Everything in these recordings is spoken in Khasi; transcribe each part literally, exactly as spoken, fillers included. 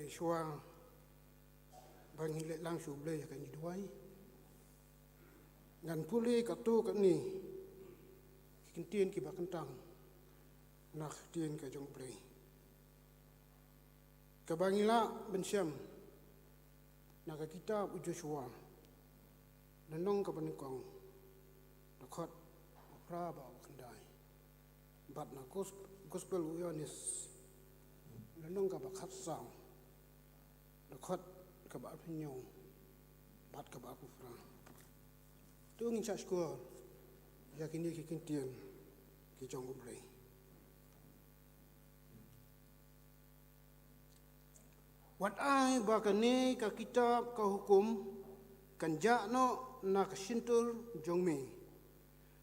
Shuwa ba ngin leit lang sha U Blei ha kane ka duwai, ngan pule katto katne ki kyntien kiba kyntang na ka ktien ka jong U Blei, kaba ngi lah ban shem na ka kitab u Joshua, lynnong kaba nyngkong, dkhot ba phra bad ba khyndai, bad na gos-, gospel u Ïoannis, lynnong kaba khatsaw, dkhot kaba arphew hynñiew bad kaba arphew phra. To ngin shah shkor ïa kine ki kyntien ki jong U Blei. Wat ai ba kane ka kitab ka hukum kan jah noh na ka shyntur jong me,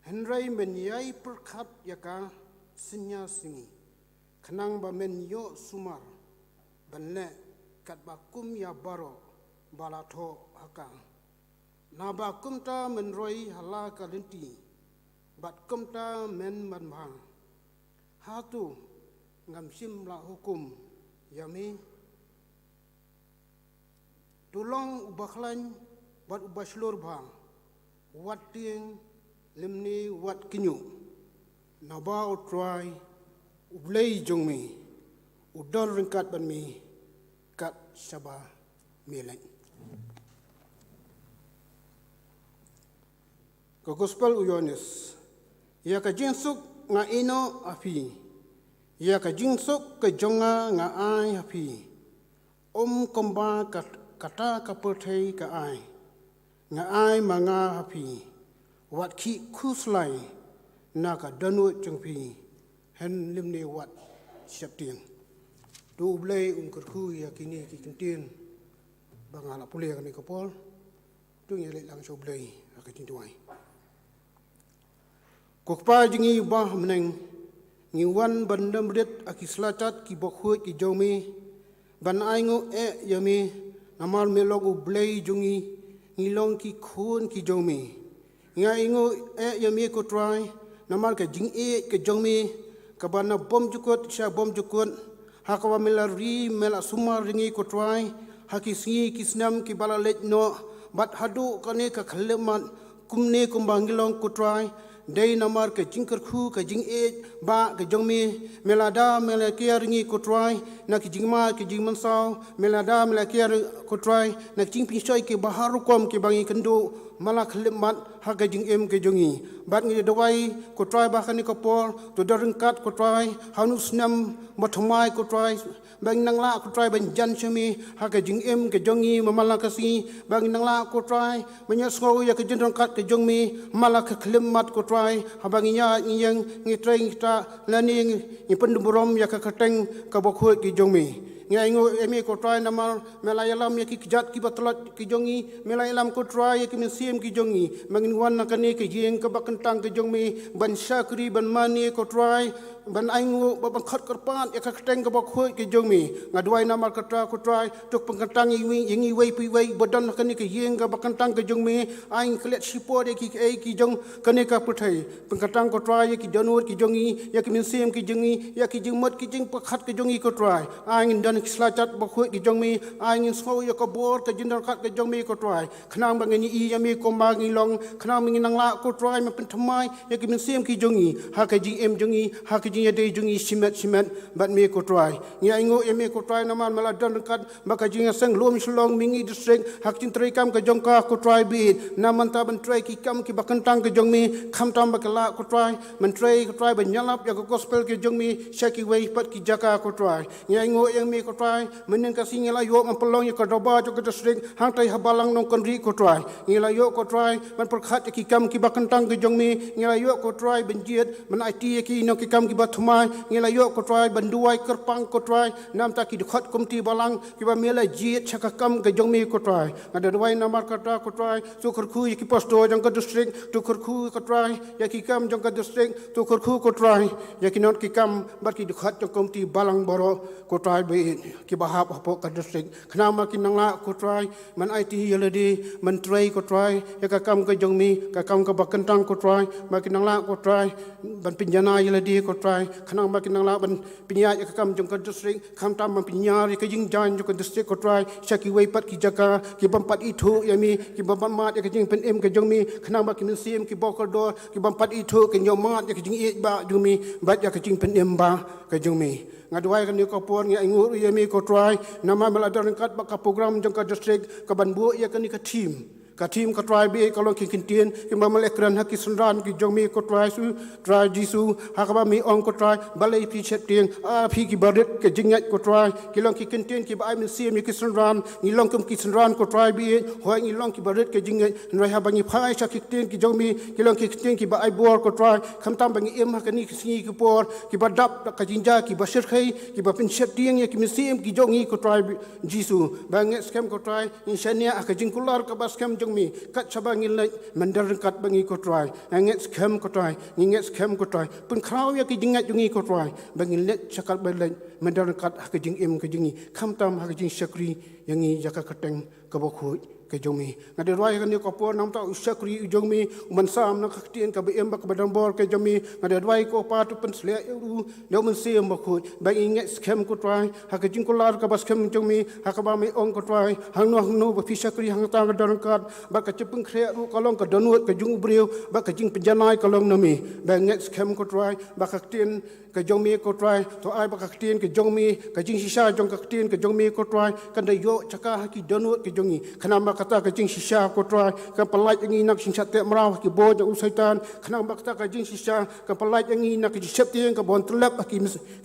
hynrei men ïai pyrkhat ïa ka synñia sngi, khnang ba men ïoh sumar ban leh katba kum ïa baroh ba la thoh ha ka. Naba kumta men roi ha la ka lynti, bad kumta men man bha. Hato ngam shym la hukum ïa me? To long uba khlaiñ bad uba shlur bha, wat tieng lymne wat kynñiuh, naba U Trai U Blei jong me u don ryngkat bad me kat shaba me leit. Ka gospel u Ïoannis. Ïa ka jingsuk nga ïehnoh ha phi, ïa ka jingsuk ka jong nga nga ai ha phi, ym kumba kat-, kata ka pyrthei ka ai. Nga ai ma nga ha phi, wat khih khuslai na ka dohnud jong phi, hynrei lymne wat sheptieng. To U Blei un kyrkhu ïa kine ki kyntien ba nga la pule ha kane ka por. To ngin leit lang sha U Blei ha ka jingduwai. Ko Kpa jong ngi uba ha bneng, ngi wan ban ïalam rit ha ki slajat kiba khuid ki jong me, ban ainguh eh ïa me, namar me long U Blei jong ngi, ngi long ki khun ki jong me. Ngi ainguh eh ïa me ko Trai, namar ka jingïeit ka jong me, kaba na bymjukut sha bymjukut, ha kaba me la ri me la sumar ïa ngi ko Trai, ha ki sngi ki snem kiba la leit noh, bad haduh kane ka khyllipmat, kumne kumba ngi long ko Trai, dei namar ka jingkyrkhu ka jingïeit ba ka jong me, me la da me la kiar ïa ngi ko Trai, na ki jingma ki jingmynsaw, me la da me la kiar ko Trai, na ki jingpynshoi kiba har rukom kiba ngi kynduh, man la khyllipmat, ha ka jingim ka jong ngi. Bad ngi duwai ko Trai ba ha kane ka por, to don ryngkat ko Trai, ha une u snem ba thymmai ko Trai, ba ngin nang lah ko Trai ban jan sha me, ha ka jingim ka jong ngi man la ka sngi, ba ngin nang lah ko Trai, ban ïohsngew ïa ka jingryngkat ka jong me, man la ka khyllipmat ko Trai, haba ngi ïaid ngi ïeng, ngi trei ngi ktah, lane ngi, ngi pynduh burom ïa ka kyrteng kaba khuid ka jong me. Ngi ainguh ïa me ko Trai namar me la ïalam ïa ki kjat kiba tlot ki jong ngi, me la ïalam ko Trai ïa ki mynsiem ki jong ngi, ba ngin wan na kane ka ïing kaba kyntang ka jong me, ban shakri ban mane ko Trai, ban ainguh bad ban khot kyrpad ïa ka kyrteng kaba khuid ka jong me. Nga duwai namar kata ko Trai, to pynkyntang ïa ngi, ïa ngi iwei pa iwei ba don ha kane ka ïing kaba kyntang ka jong me, ai ngi klet shipor ïa kiei kiei ki jong kane ka pyrthei. Pynkyntang ko Trai ïa ki dohnud ki jong ngi, ïa ki mynsiem ki jong ngi, ïa ki jingmut ki jingpyrkhat ki jong ngi ko Trai. Ai ngin don ki slajat ba khuid ki jong me, ai ngin sngew ïa ka bor ka jingryngkat ka jong me ko Trai. Khnang ba ngin ïohi ïa me kumba ngi long, khnang ba ngin nang lah ko Trai ban pynthymmai ïa ki mynsiem ki jong ngi, ha ka jingim jong ngi, ha ka jingïadei jong ngi shimet shimet bad me ko Trai. Ngi ainguh ïa me ko Trai namar me la don ryngkat bad ka jingïaseng lum shlong Myngi District, ha ka jingtrei kam ka jong ka ko Trai bad na mynta ban trei ki kam kiba kyntang ka jong me, khamtam ba ka lah ko Trai, ban trei ko Trai ban ïalap ïa ka gospel ka jong me sha kiwei pat ki jaka ko Trai. Ngi ainguh ïa me ko Trai, mynhynnin ka sngi ngi la ïoh ban pynlong ïa ka dorbar jong ka district hangtai ha Balang Nongkynrih ko Trai. Ngi la ïoh ko Trai ban pyrkhat ïa ki kam kiba kyntang ka jong me, ngi la ïoh ko Trai ban jied, ban aiti ïa ki nong ki kam kiba thymmai, ngi la ïoh ko Trai ban duwai kyrpang ko Trai, namar ki dkhot komiti balang, kiba me la jied sha ka kam ka jong me ko Trai. Nga da duwai namar kata ko Trai, to kyrkhu ïa ki pastor jong ka district, to kyrkhu ko Trai ïa ki kam jong ka district, to kyrkhu ko Trai ïa ki nong ki kam bad ki dkhot jong komiti balang baroh ko Trai bad kiba hap hapoh ka district. Khnang ba kin nang lah ko Trai ban aiti ïa lade, ban trei ko Trai ïa ka kam ka jong me, ka kam kaba kyntang ko Trai, ba kin nang lah ko Trai ban pynjanai ïa lade ko Trai, khnang ba kin nang lah ban pynïaid ïa ka kam jong ka district, khamtam ban pynïar ïa ka jingjia jong ka district ko Trai sha kiwei pat ki jaka, ki bym pat ithuh ïa me, ki bym pat mad ïa ka jingpynim ka jong me, khnang ba ki mynsiem kiba kordor, ki bym pat ithuh, kin ïoh mad ïa ka jingïeit ba jong me bad ïa ka jingpynim ba ka jong me. Nga duwai kane ka por, nga ainguh ïa me ko Trai, namar me la don ryngkat bad ka program jong ka district kaban buh ïa kane ka theme. Ka theme ko Trai ba ka long ki kyntien kiba me la kren ha ki synran ki jong me ko Trai Jisu, Trai Jisu, ha kaba me ong ko Trai, balei phi sheptieng, ah, phi kiba rit ka jingngeit ko Trai. Ki long ki kyntien kiba ai mynsiem ïa ki synran, ngi long kum ki synran ko Trai ba, hooid ngi long kiba rit ka jingngeit, hynrei haba ngi phai sha ki kyntien ki jong me, ki long ki kyntien kiba ai bor ko Trai, khamtam ba ngi im ha kine ki sngi ki por kiba dap da ka jingjia, kiba shyrkhei, kiba pynsheptieng ïa ki mynsiem ki jong ngi ko Trai ba, Jisu, ba ngeit skhem ko Trai, ngin shaniah ha ka jingkular kaba skhem jong me, kat shaba ngin leit, mynder ryngkat bad ngi ko Trai. Ngeit skhem ko Trai, ngi ngeit skhem ko Trai. Pynkhraw ïa ka jingngeit jong ngi ko Trai, ba ngin leit sha kaba leit, mynder ryngkat ha ka jingim ka jong ngi, khamtam ha ka jingshakri ïa ngi ïa ka kyrteng kaba khuid ka jong me. Nga da duwai kane ka por namar u shakri u jong me, u ban sam na ka ktien kaba im bad kaba don bor ka jong me. Nga da duwai ko Pa to pynsleh ïa u da u Mynsiem Bakhuid, ba ngin ngeit skhem ko Trai ha ka jingkular kaba skhem jong me, ha kaba me ong ko Trai, hangno hangno ba phi shakri hangta ka don ryngkat, bad ka jingpynkhreh ruh ka long ka dohnud ka jong u briew, bad ka jingpynjanai ka long na me. Ba ngeit skhem ko Trai ba ka ktien ka jong me ko Trai, to ai ba ka ktien ka jong me, ka jingshisha jong ka ktien ka jong me ko Trai, kan da ïoh jaka ha ki dohnud ka jong ngi. Khnang ba kata ka jingshisha ko Trai kan pyllait ïa ngi na ka jingshah teh mraw ha ki bor jong u Soitan. Khnang ba kata ka jingshisha kan pyllait ïa ngi na ka jingsheptieng kaba wan tyllep ha ki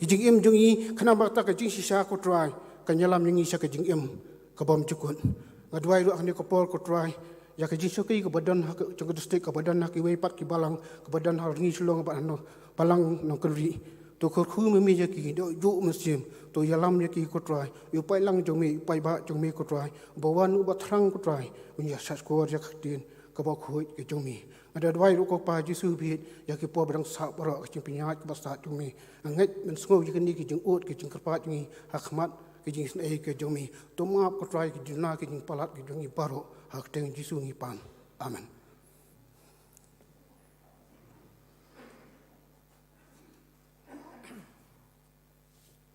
jingim jong ngi. Khnang ba kata ka jingshisha ko Trai kan ïalam ïa ngi sha ka jingim ka bymjukut. Nga duwai ruh ha kane ka por ko Trai ïa ka jingshakri kaba don ha ka, jong ka district, kaba don ha kiwei pat ki balang, kaba don ha Rngi Shillong bad hano balang Nongkynrih. To kyrkhu ma me ïa ki, da u juh mynsiem, to ïalam ïa ki ko Trai, ïa u paidlang jong me, u paidbah jong me ko Trai, uba wan uba thrang ko Trai, un ïa shahshkor ïa ka ktien kaba khuid ka jong me. Nga da duwai ruh ko Pa Jisu bit ïa ki por ba dang sah baroh, ka jingpynïaid kaba sah jong me. Nga ngeit ban sngew ïa kine ki jingud ki jingkyrpad jong ngi ha khmat ka jingisynei ka jong me. To map ko Trai ki jingduna ki jingpalat ki jong ngi baroh, ha ka kyrteng Jisu ngi pan. Amen.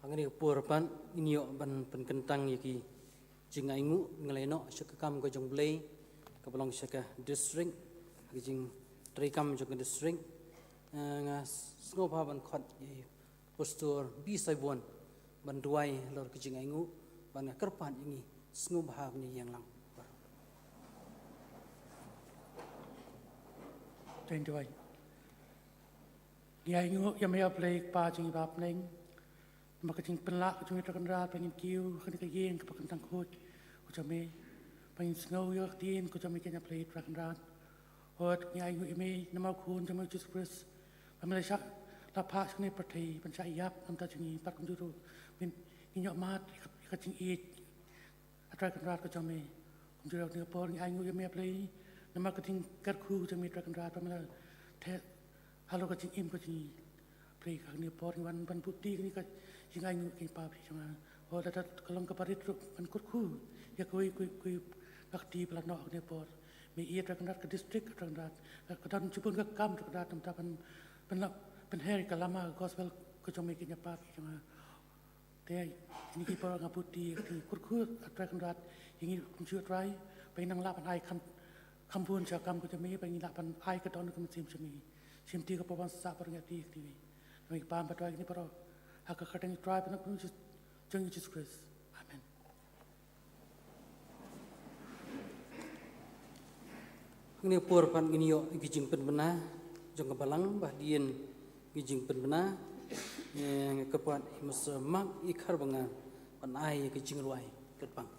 Ha kane ka por pat ngin ïoh ban pynkyntang ïa ki jingainguh, ngi la ïeh noh sha ka kam ka jong U Blei kaba long sha ka district, ha ka jingtrei kam jong ka district. Eh, nga sngewbha ban khot ïa i Pastor B. Saibon ban duwai halor ka jingainguh, bad nga kyrpad ïa ngi sngewbha ban ïeng lang. Thank you. Ngi ainguh ïa me, A Blei Kpa jong ngi ba ha bneng, namar ka jingpynlah ka jong me Trai Kynrad ba ngin kiew ha kane ka ïing kaba kyntang khuid ka jong me, ba ngin sngew ïa ka ktien ka jong me, kynja Blei Trai Kynrad. Hooid ngi ainguh ïa me namar u Khun jong me Jisu Khrist ba me la shah, la phah sha kane ka pyrthei ban shah ïap na ka bynta jong ngi, bad kumjuh ruh ngin, ngin ïoh mad ïa ka, ïa ka jingïeit, A Trai Kynrad ka jong me. Kumjuh ruh ha kane ka por ngi ainguh ïa me, A Blei, namar ka jingkyrkhu jong me Trai Kynrad ba me la theh halor ka jingim ka jong ngi. Blei, ha kane ka por ngi wan ban buhti ïa kane ka jingainguh, kynja pap jong nga. Hooid lada ka long kaba rit ruh ban kyrkhu ïa kawei kawei kawei ka kti ba la noh ha kane ka por. Me ïeit Trai Kynrad, ka district Trai Kynrad ka don shibun ka kam Trai Kynrad, namar ban, ban la pynher ïa ka lama ka gospel ka jong me, kynja pap jong nga. Te kine ki por nga buhti, ki kyrkhu A Trai Kynrad ïa ngi kumjuh Trai, ba ngin nang lah ban ai kham, kham bun sha ka kam ka jong me, ba ngin lah ban ai ka dohnud ka mynsiem jong me. Shim kti ka por ban sah baroh, ngi ïa kti kti me. Ngi pan bad duwai kine baroh ha ka kyrteng Trai bad Nongpynim jong ngi Jisu Khrist. Amen. Ha kane ka por pat ngin ïoh ïa ki jingpynbna jong ka balang, ba hadien ki jingpynbna, eh, nga kyrpad ïa i Mister Mark Ikharbanga ban ai ïa ki jingrwai kyrpang.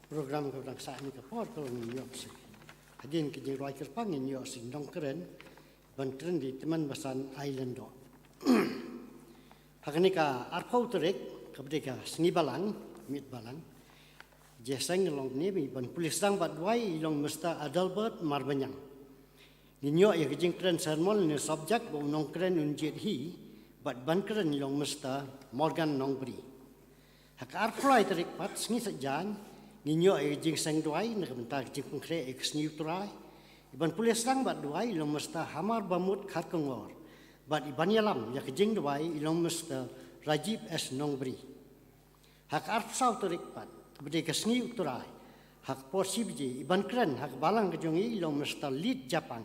Program kaba dang sah ha kane ka por ka long ngin ïoh sha, hadien ka jingrwai kyrpang ngin ïoh sha i nongkren ban kren da i tymmen basan Ailan Doh. Ha kane ka arphew tarik, kaba dei ka sngi balang, miet balang, Jeseng long ne mi ban pule sdang bad duwai i long Mister Adelbert Marbaniang. Ngin ïoh ïa ka jingkren sermon ne subject ba u nongkren un jied hi bad ban kren i long Mister Morgan Nongbri. Ha ka arphew lai tarik pat sngi Saitjaiñ ngin ïoh ïa ka jingseng duwai na ka bynta ka jingpynkhreh ïa ka sngi U Trai. I ban pule sdang bad duwai i long Mister Hamar Bamut Kharkongor bad i ban ïalam ïa ka jingduwai i long Mister Rajiv S Nongbri. Ha ka arphew saw tarik pat kaba dei ka sngi U Trai, ha ka por shi baje i ban kren ha ka balang ka jong i i long Mister Lit Japang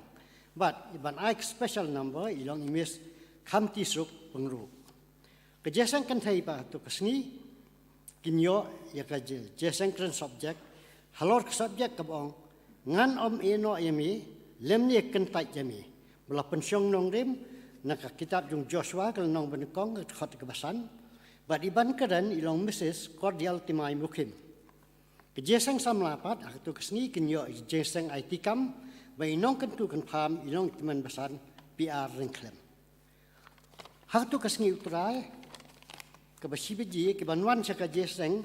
bad i ban ai ka special number i long i Miss Khamtisuk Pyngrope. Ka jeseng kynthei pat ha tu ka sngi kin ïoh ïa ka je-, jeseng kren subject halor ka subject kaba ong Ngan ym ïehnoh ïa me lymne kyntait ïa me, ba la pynshong nongrim na ka kitab jong Joshua ka lynnong banyngkong ka dkhot kaba san. Bad i ban kren i long Missus Cordial Timai Mukhim. Ka jeseng samla pat ha ka tu ka sngi kin ïoh ïa ka jeseng aiti kam ba i nongkyntu kynpham i long i tymmen basan P R Ryngkhlem. Ha ka tu ka sngi U Trai kaba shi baje ki ban wan sha ka jeseng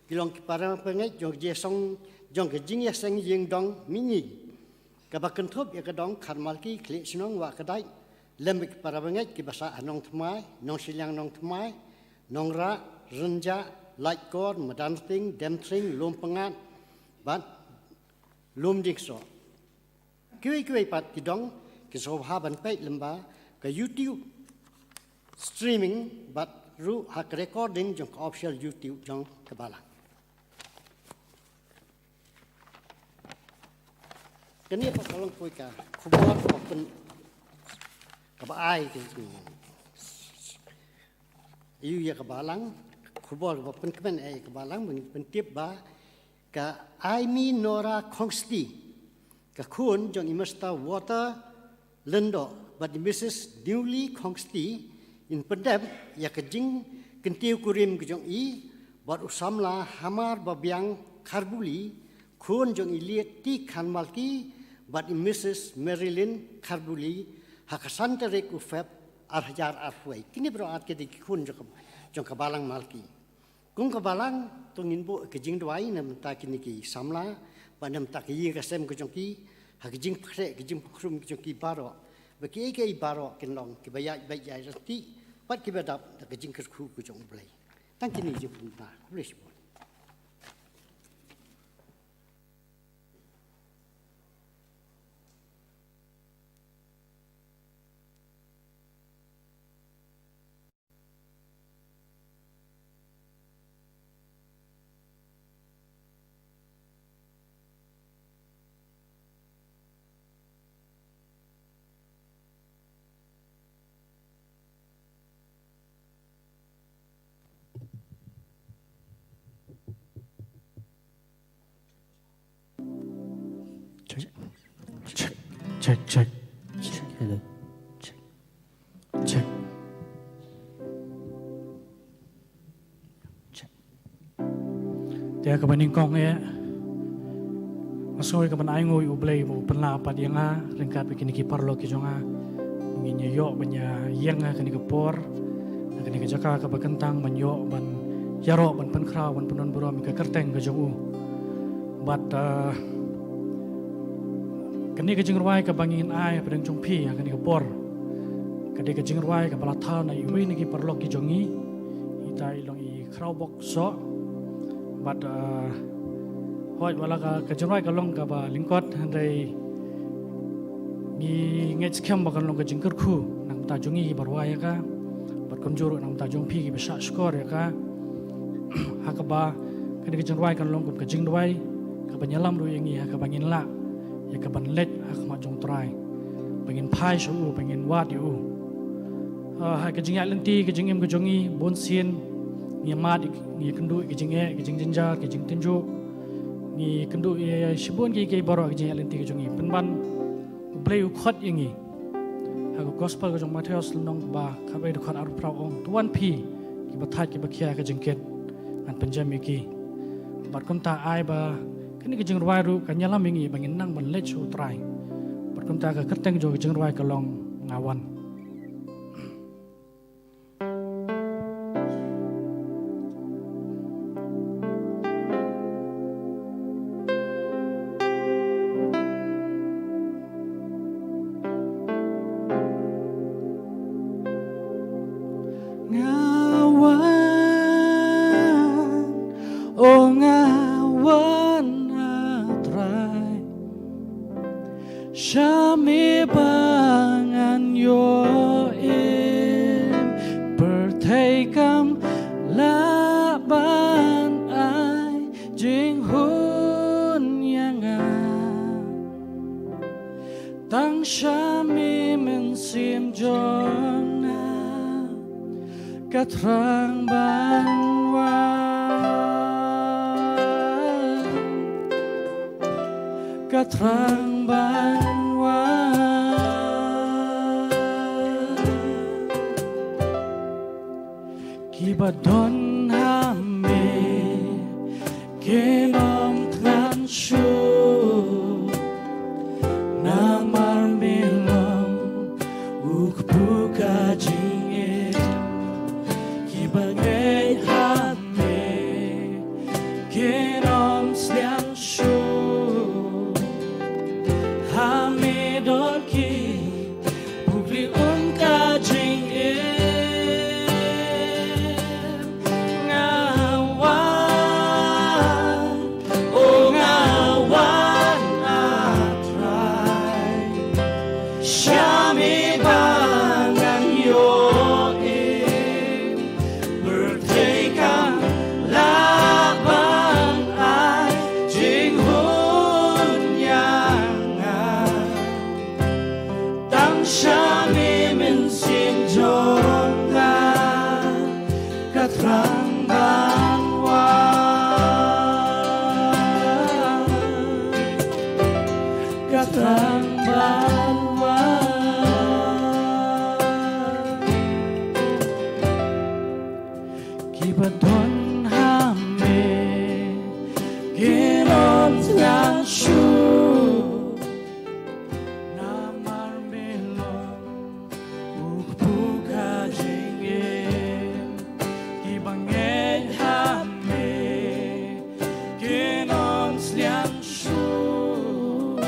ki long ki para bangeit jong ka jeseng jong ka jingïaseng ïing dong mihngi, kaba kynthup ïa ka dong Kharmalki, Khliehshnong, Wahkadait lem bad ki para bangeit kiba sah ha Nongthymmai, Nongshiliang Nongthymmai, Nongrah, Rynjah, Laitkor, Madanrting, Demthring, Lum Pyngngad bad Lumdiengsoh. Kiwei kiwei pat ki dong kin sngewbha ban peit lyngba ka YouTube streaming bad ruh ha ka recording jong ka official YouTube jong ka balang. Kane pat ka long kawei ka khubor kaba pyn-, kaba ai ka, ïa ka balang, khubor kaba pynkmen ïa ka balang ban pyntip ba ka Aimee Nora Khongsti, ka khun jong i Mister Walter Lyngdoh bad i Missus Newly Khongsti, in pyndep ïa ka jingkyntiew kurim ka jong i bad u samla Hamar Babiang Kharbuli, khun jong i Liet T Kharmalki bad i Missus Marilyn Kharbuli, ha ka san tarik u Feb ar hajar arphew wei. Kine baroh ar ki dei ki khun jong ka, jong ka balang Malki. Kum ka balang to ngin buh ka jingduwai na bynta kine ki samla bad na bynta ka ïing ka sem ka jong ki, ha ka jingpynkhreh ka jingpynkhrum ka jong ki baroh, ba kiei kiei baroh kin long kiba ïaid beit ïaid ryntih bad kiba dap da ka jingkyrkhu ka jong U Blei. Tang kine ki jingpynbna. Khublei shibun. Check, check, check, check. Check. Hello. Check. Check. Check. Te ha kaba nyngkong eh, nga sngew ïa ka ban ainguh ïa U Blei ba u pynlah pat ïa nga ryngkat bad kine ki paralok ki jong nga. Ngin ïa ïoh ban ïa ïeng ha kane ka por, ha kane ka jaka kaba kyntang ban ïoh ban ïaroh ban pynkhraw ban pyndonburom ïa ka kyrteng ka jong u. Bad, ah, kane ka jingrwai kaba ngin ai hapdeng jong phi ha kane ka por, ka dei ka jingrwai kaba la thaw na iwei na ki paralok ki jong ngi. Ita i long i Khrawbok Soh. Bad, ah, hooid, wat la ka, ka jingrwai ka long kaba lyngkot, hynrei ngi ngeit skhem ba kan long ka jingkyrkhu na ka bynta jong ngi kiba rwai ïa ka, bad kumjuh ruh na ka bynta jong phi kiba shah shkor ïa ka. Ha kaba kane ka jingrwai kan long kum ka jingduwai kaban ïalam ruh ïa ngi ha kaba ngin lah ïa kaban leit ha khmat jong U Trai, ba ngin phai sha u, ba ngin wad ïa u. Ah, ha ka jingïaid lynti ka jingim ka jong ngi, bun sien ngi mad, ngi kynduh ïa ka jingeh, ka jingjynjar, ka jingtynjuh. Ngi kynduh ïa shibun kiei kiei baroh ha ka jingïaid lynti ka jong ngi. Pynban U Blei u khot ïa ngi. Ha ka Gospel ka jong u Mathaios lynnong ba khatwei dkhot arphew phra ong, "To wan phi kiba thait kiba khia ka jingkit, ngan pynjem ïa ki." Bad kumta ai ba kane ka jingrwai ruh kan ïalam ïa ngi ba ngin nang ban leit sha U Trai. Bad kumta ka kyrteng jong ka jingrwai ka long Nga Wan. Jong nga ka thrang ban wan, ka thrang ban wan. Kiba don ha me kin ym thngan shuh, namar me long u kpu ka jingim. Kiba ngeit ha me kin ym sliang shuh, ha me don ki pukri um ka jingim. Nga wan, o nga wan, a Trai. Sha me ba ngan ïoh im, pyrthei kam lah ban ai jinghun ïa nga. Tang sha me mynsiem jong nga ka thrang ban wan, ka thrang ban wan. Kiba don ha me kin ym thngan shuh, namar me long u kpu ka jingim. Kiba ngeit ha me kin ym sliang shuh,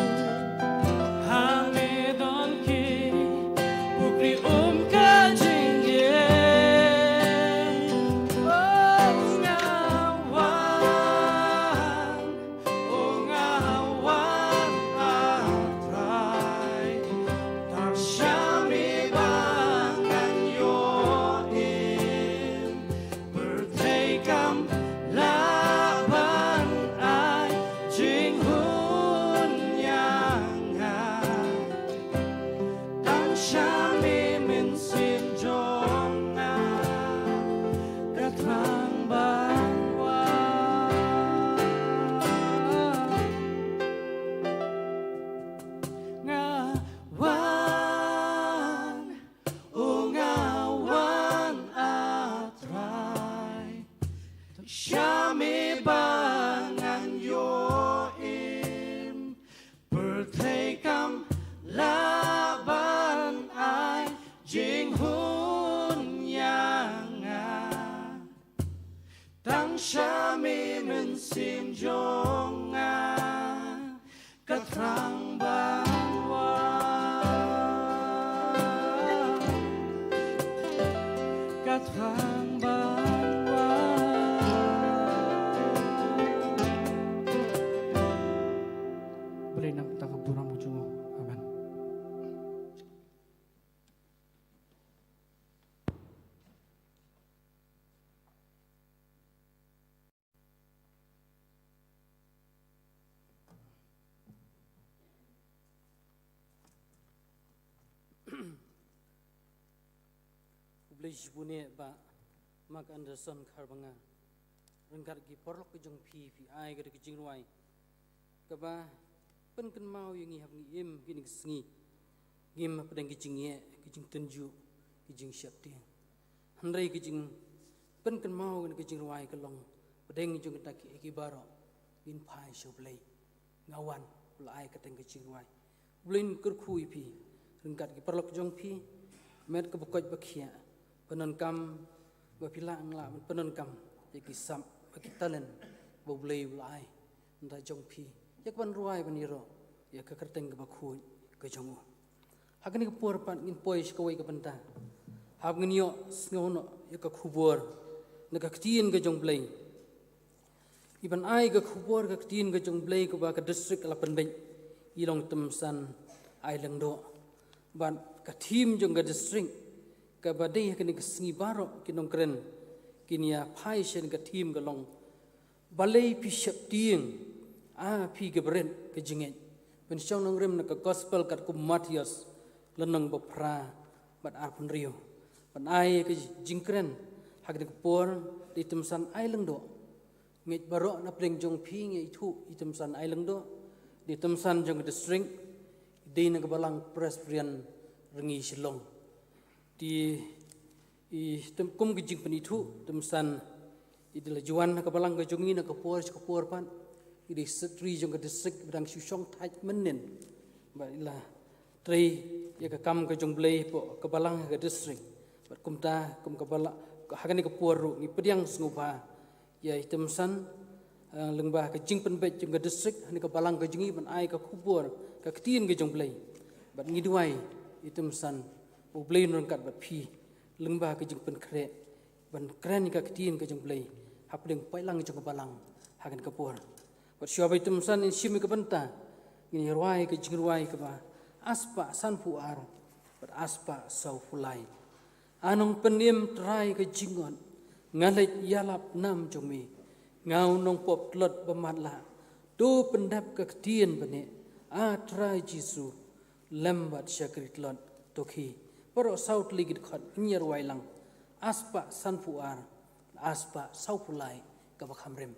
ha me don ki pukri um ka jingim. O nga wan, o nga wan, a Trai. Tang sha me ba ngan ïoh im, pyrthei kam lah ban ai jinghun ïa nga. Tang sha me mynsiem jong nga ka thrang ban wan, nga wan, o nga wan, a Trai. Sha me ba ngan ïoh im, pyrthei kam lah ban ai jinghun ïa nga. Tang sha me mynsiem jong nga ka thrang ban wan, ka thrang ban wan. Balei nam ta ka burom jong u. Amen. Khublei shibun ïa Bah Mark Anderson Kharbanga. Ryngkat ki paralok ki jong phi, phi ai ka da ka jingrwai kaba pynkynmaw ïa ngi hap ngi im kine ki sngi. Ngim hapdeng ki jingeh, ki jingtynjuh, ki jingsheptieng. Hynrei ki jingpynkynmaw kine ki jingrwai ka long hapdeng jong kita ki, ki baroh ngin phai sha U Blei. Nga wan, u la ai kyrteng ka jingrwai. U Blei un kyrkhu ïa phi ryngkat ki paralok jong phi. Met kaba koit ba khiah, pyndonkam ba phi lah, nga lah pyndonkam ïa ki sap bad ki talent ba U Blei u la ai na ka bynta jong phi, ïa kaban rwai ban ïaroh ïa ka kyrteng kaba khuid ka jong u. Ha kane ka por pat ngin poi sha kawei ka bynta, hap ngin ïohsngew noh ïa ka khubor na ka ktien ka jong U Blei. Iban ai ka khubor ka ktien ka jong U Blei kaba ka district ka la pynbeit, i Longtymsan Ai Lyngdoh. Bad ka theme jong ka district kaba dei ha kane ka sngi baroh ki nongkren kin ïa phai sha kane ka theme ka long: Balei phi sheptieng, a phi kiba rit ka jingngeit? Pynshong nongrim na ka Gospel katkum u Mathaios, lynnong ba phra, bad arphew hynriew. Ban ai ka jingkren ha kane ka por da i Tymsan Ai Lyngdoh. Ngeit baroh na pdeng jong phi ngi ithuh i Tymsan Ai Lyngdoh, i Tymsan jong ka district, i dei na ka Balang Presbyterian Rngi Shillong. Te i Tym-, kum ka jingpynithuh, Tymsan i dei la juan na ka Balang ka jong ngi na ka por sha ka por pat. I dei Secretary jong ka district ba dang shu shong thait mynnin ba i la trei ïa ka kam ka jong Blei hapoh ka Balang ha ka district. Bad kumta, kum ka Balang, ha kane ka por ruh ngi pdiang sngewbha ïa i Tymsan, eh, lyngba ka jingpynbeit jong ka district ha kane ka Balang ka jong ngi ban ai ka khubor, ka ktien ka jong Blei. Bad ngi duwai i Tymsan, ba U Blei un ryngkat bad phi lyngba ka jingpynkhreh ban kren ïa ka ktien ka jong Blei ha pdeng paidlang jong ka Balang ha kane ka por. Bad shuwa ba i Tymsan in shim ïa ka bynta, ngin ïa rwai ka jingrwai kaba ar spah sanphew ar bad ar spah sawphew lai. A Nongpynim Trai ka jingot, nga leit ïalap nam jong me. Nga u nongpop tlot ba matlah, to pyndep ka ktien ba neh. A Trai Jisu, lem bad shakri tlot to khie. Baroh saw tylli ki dkhot ngin ïa rwai lang. Ar spah sanphew ar, ar spah sawphew lai, kaba kham rim.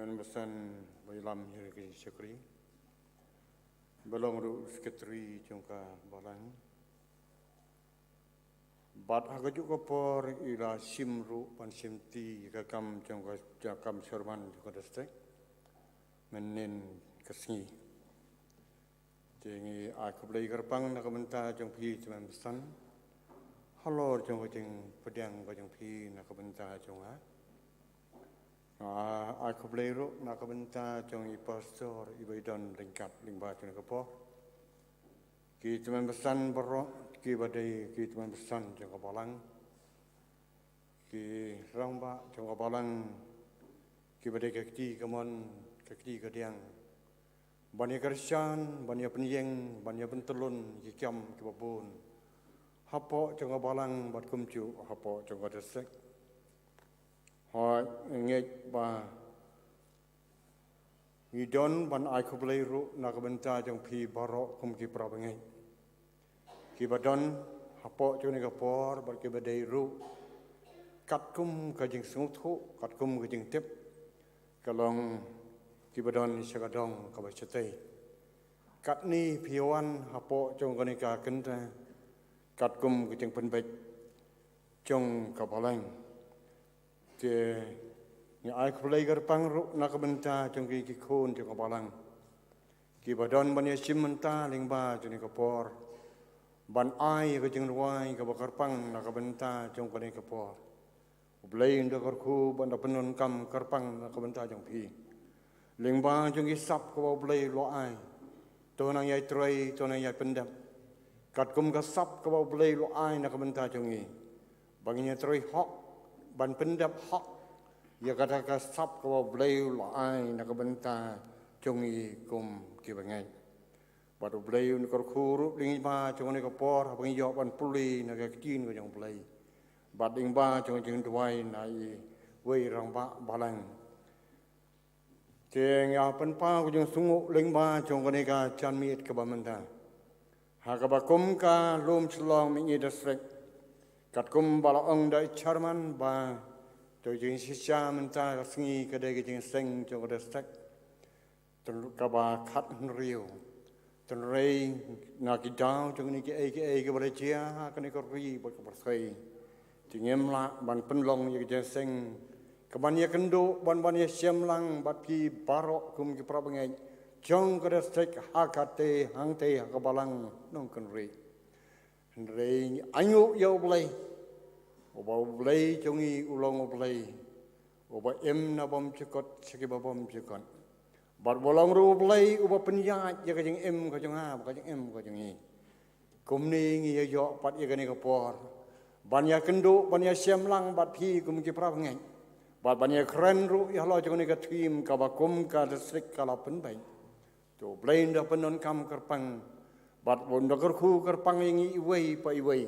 Ban basan ba ïalam ïa ka jingshakri. Ba long ruh secretary jong ka balang. Bad ha kajuh ka por i la shim ruh ban shim ti ka kam jong ka, jong ka kam chairman jong ka district. Mynnin ka sngi. Te ngi ai khublei kyrpang na ka bynta jong phi tymmen basan. Halor jong ka jingpdiang ka jong phi na ka bynta jong nga. Nga ai khublei ruh na ka bynta jong i pastor i ba i don ryngkat lyngba jong ka por. Ki tymmen basan baroh ki ba dei ki tymmen basan jong ka balang. Ki rangbah jong ka balang ki ba dei ka kti kamon ka kti kadiang. Ban ïa kyrshan, ban ïa pynïeng, ban ïa pyntyllun ïa ki kam ki ba bun. Hapoh jong ka balang bad kumjuh hapoh jong ka district. Hooid, ngeit ba ngi don ban ai khublei ruh na ka bynta jong phi baroh kum ki para bangeit. Ki ba don hapoh jong kane ka por bad ki ba dei ruh. Katkum ka jingsngewthuh, katkum ka jingtip. Ka long ki ba don sha ka dong ka ba shatei. Katne phi wan hapoh jong kane ka kynta. Katkum ka jingpynbeit jong ka balang. Te ngi ai khublei kyrpang ruh na ka bynta jong ki, ki khun jong ka balang. Ki ba don ban ïa shim bynta lyngba jong kane ka por. Ban ai ka jingrwai ka ba kyrpang na ka bynta jong kane ka por. U Blei un da kyrkhu ban da pyndonkam kyrpang na ka bynta jong phi. Lyngba jong ki sap ka ba U Blei u la ai. To nang ïai trei, to nang ïai pyndep. Katkum ka sap ka ba U Blei u la ai na ka bynta jong ngi. Ba ngin ïa trei hok, ban pyndep hok. Ïa kata ka sap ka ba U Blei u la ai na ka bynta jong ngi kum ki bangeit. Bad U Blei un kyrkhu ruh lyngba jong kane ka por, haba ngi ïoh ban pule na ka ktien ka jong U Blei. Bad lyngba jong ka jingduwai na iwei i rangbah balang. Te nga pynpaw ka jingsngewnguh lyngba jong kane ka janmiet ka ba mynta. Ha ka ba kum ka lum Shillong Mihngi District. Katkum ba la ong da i chairman ba to jingshisha mynta ka sngi ka dei ka jingseng jong ka district. Tun ka ba khat hynriew. Tynrai na ki daw jong kine kiei kiei ki ba la jia ha kane ka ri bad ka pyrthei. Te ngim lah ban pynlong ïa ka jingseng. Ka ban ïakynduh ban ban ïashem lang bad phi baroh kum ki para bangeit jong ka district ha kate hangte ha ka balang Nongkynrih. Hynrei ngi ainguh ïa U Blei. Uba U Blei jong ngi u long U Blei uba im na bymjukut sha ki ba bymjukut. Bad uba long ruh U Blei uba pynïaid ïa ka jingim ka jong nga bad ka jingim ka jong ngi. Kumne ngi ïa ïoh pat ïa kane ka por ban ïakynduh ban ïashem lang bad phi kum ki para bangeit. Bad ban ïakren ruh ïa halor jong kane ka theme ka ba kum ka district ka la pynbeit. To U Blei un da pyndonkam kyrpang. Bad un da kyrkhu kyrpang ïa ngi iwei pa iwei.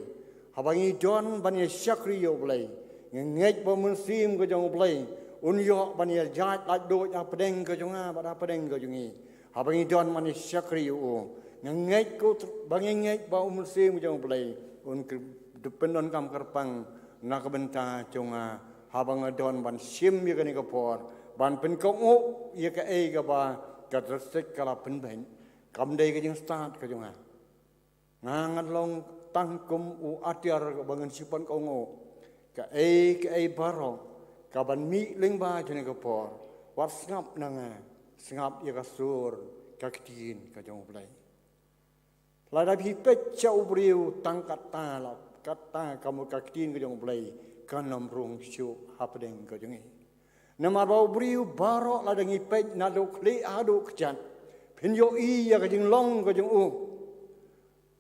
Haba ngi don ban ïa shakri ïa U Blei. Ngi ngeit ba U Mynsiem ka jong U Blei un ïoh ban ïa jait lait duh hapdeng ka jong nga bad hapdeng ka jong ngi. Haba ngi don ban ïa shakri ïa U. Ngi ngeit ko tr-, ba ngi ngeit ba U Mynsiem ka jong U Blei un kyr-, da pyndonkam kyrpang na ka bynta jong nga. Haba nga don ban shim ïa kane ka por ban pynkohnguh ïa kaei kaba ka district ka la pynbeit. Kam dei ka jingstad ka jong nga. Nga ngan long tang kum u atiar kaba ngan shu pynkohnguh kaei kaei baroh ka ban mih lyngba jong kane ka por. Wat sngap na nga, sngap ïa ka sur ka ktien ka jong U Blei. Lada phi peit sha u briew tang kata la, kata ka mut ka ktien ka jong U Blei kan ym rung shuh hapdeng ka jong ngi. Namar ba u briew baroh lada ngi peit naduh khlieh haduh kjat phin ïohi ïa ka jinglong ka jong u.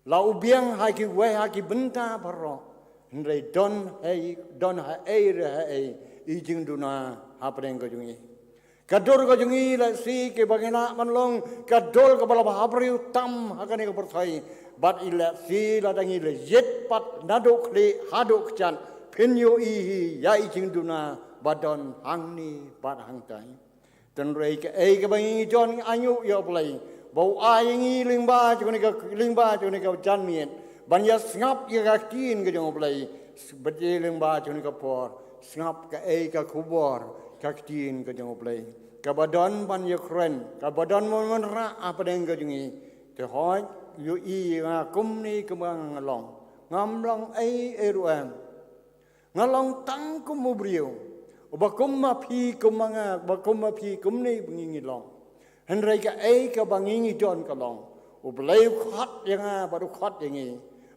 La u biang ha kiwei ha ki bynta baroh. Hynrei don ha, don haei re haei i jingduna hapdeng ka jong ngi. Ka dur ka jong ngi lehse kaba ngi lah ban long ka dur kaba la bha briew tam ha kane ka pyrthei. Bad i lehse lada ngi la ïit pat naduh khlieh haduh kjat phin ïohi hi ïa i jingduna ba don hangne bad hangtai. Tynrai kaei kaba ngi don ngi ainguh ïa U Blei ba u ai ngi lyngba jong kane ka, lyngba jong kane ka janmiet ban ïa sngap ïa ka ktien ka jong U Blei. Bad ïa lyngba jong kane ka por sngap kaei ka khubor ka ktien ka jong U Blei. kaba don ban ïakren, kaba don ban wanrah hapdeng ka jong ngi. Te hooid, ïohi ïa nga kumne kumba nga long. Ngam long ei ei ruh em. Nga long tang kum u briew. Uba kum ma phi kum ma nga, uba kum ma phi kumne ba ngi ngi long. Hynrei kaei kaba ngi ngi don ka long, U Blei u khot ïa nga bad u khot ïa ngi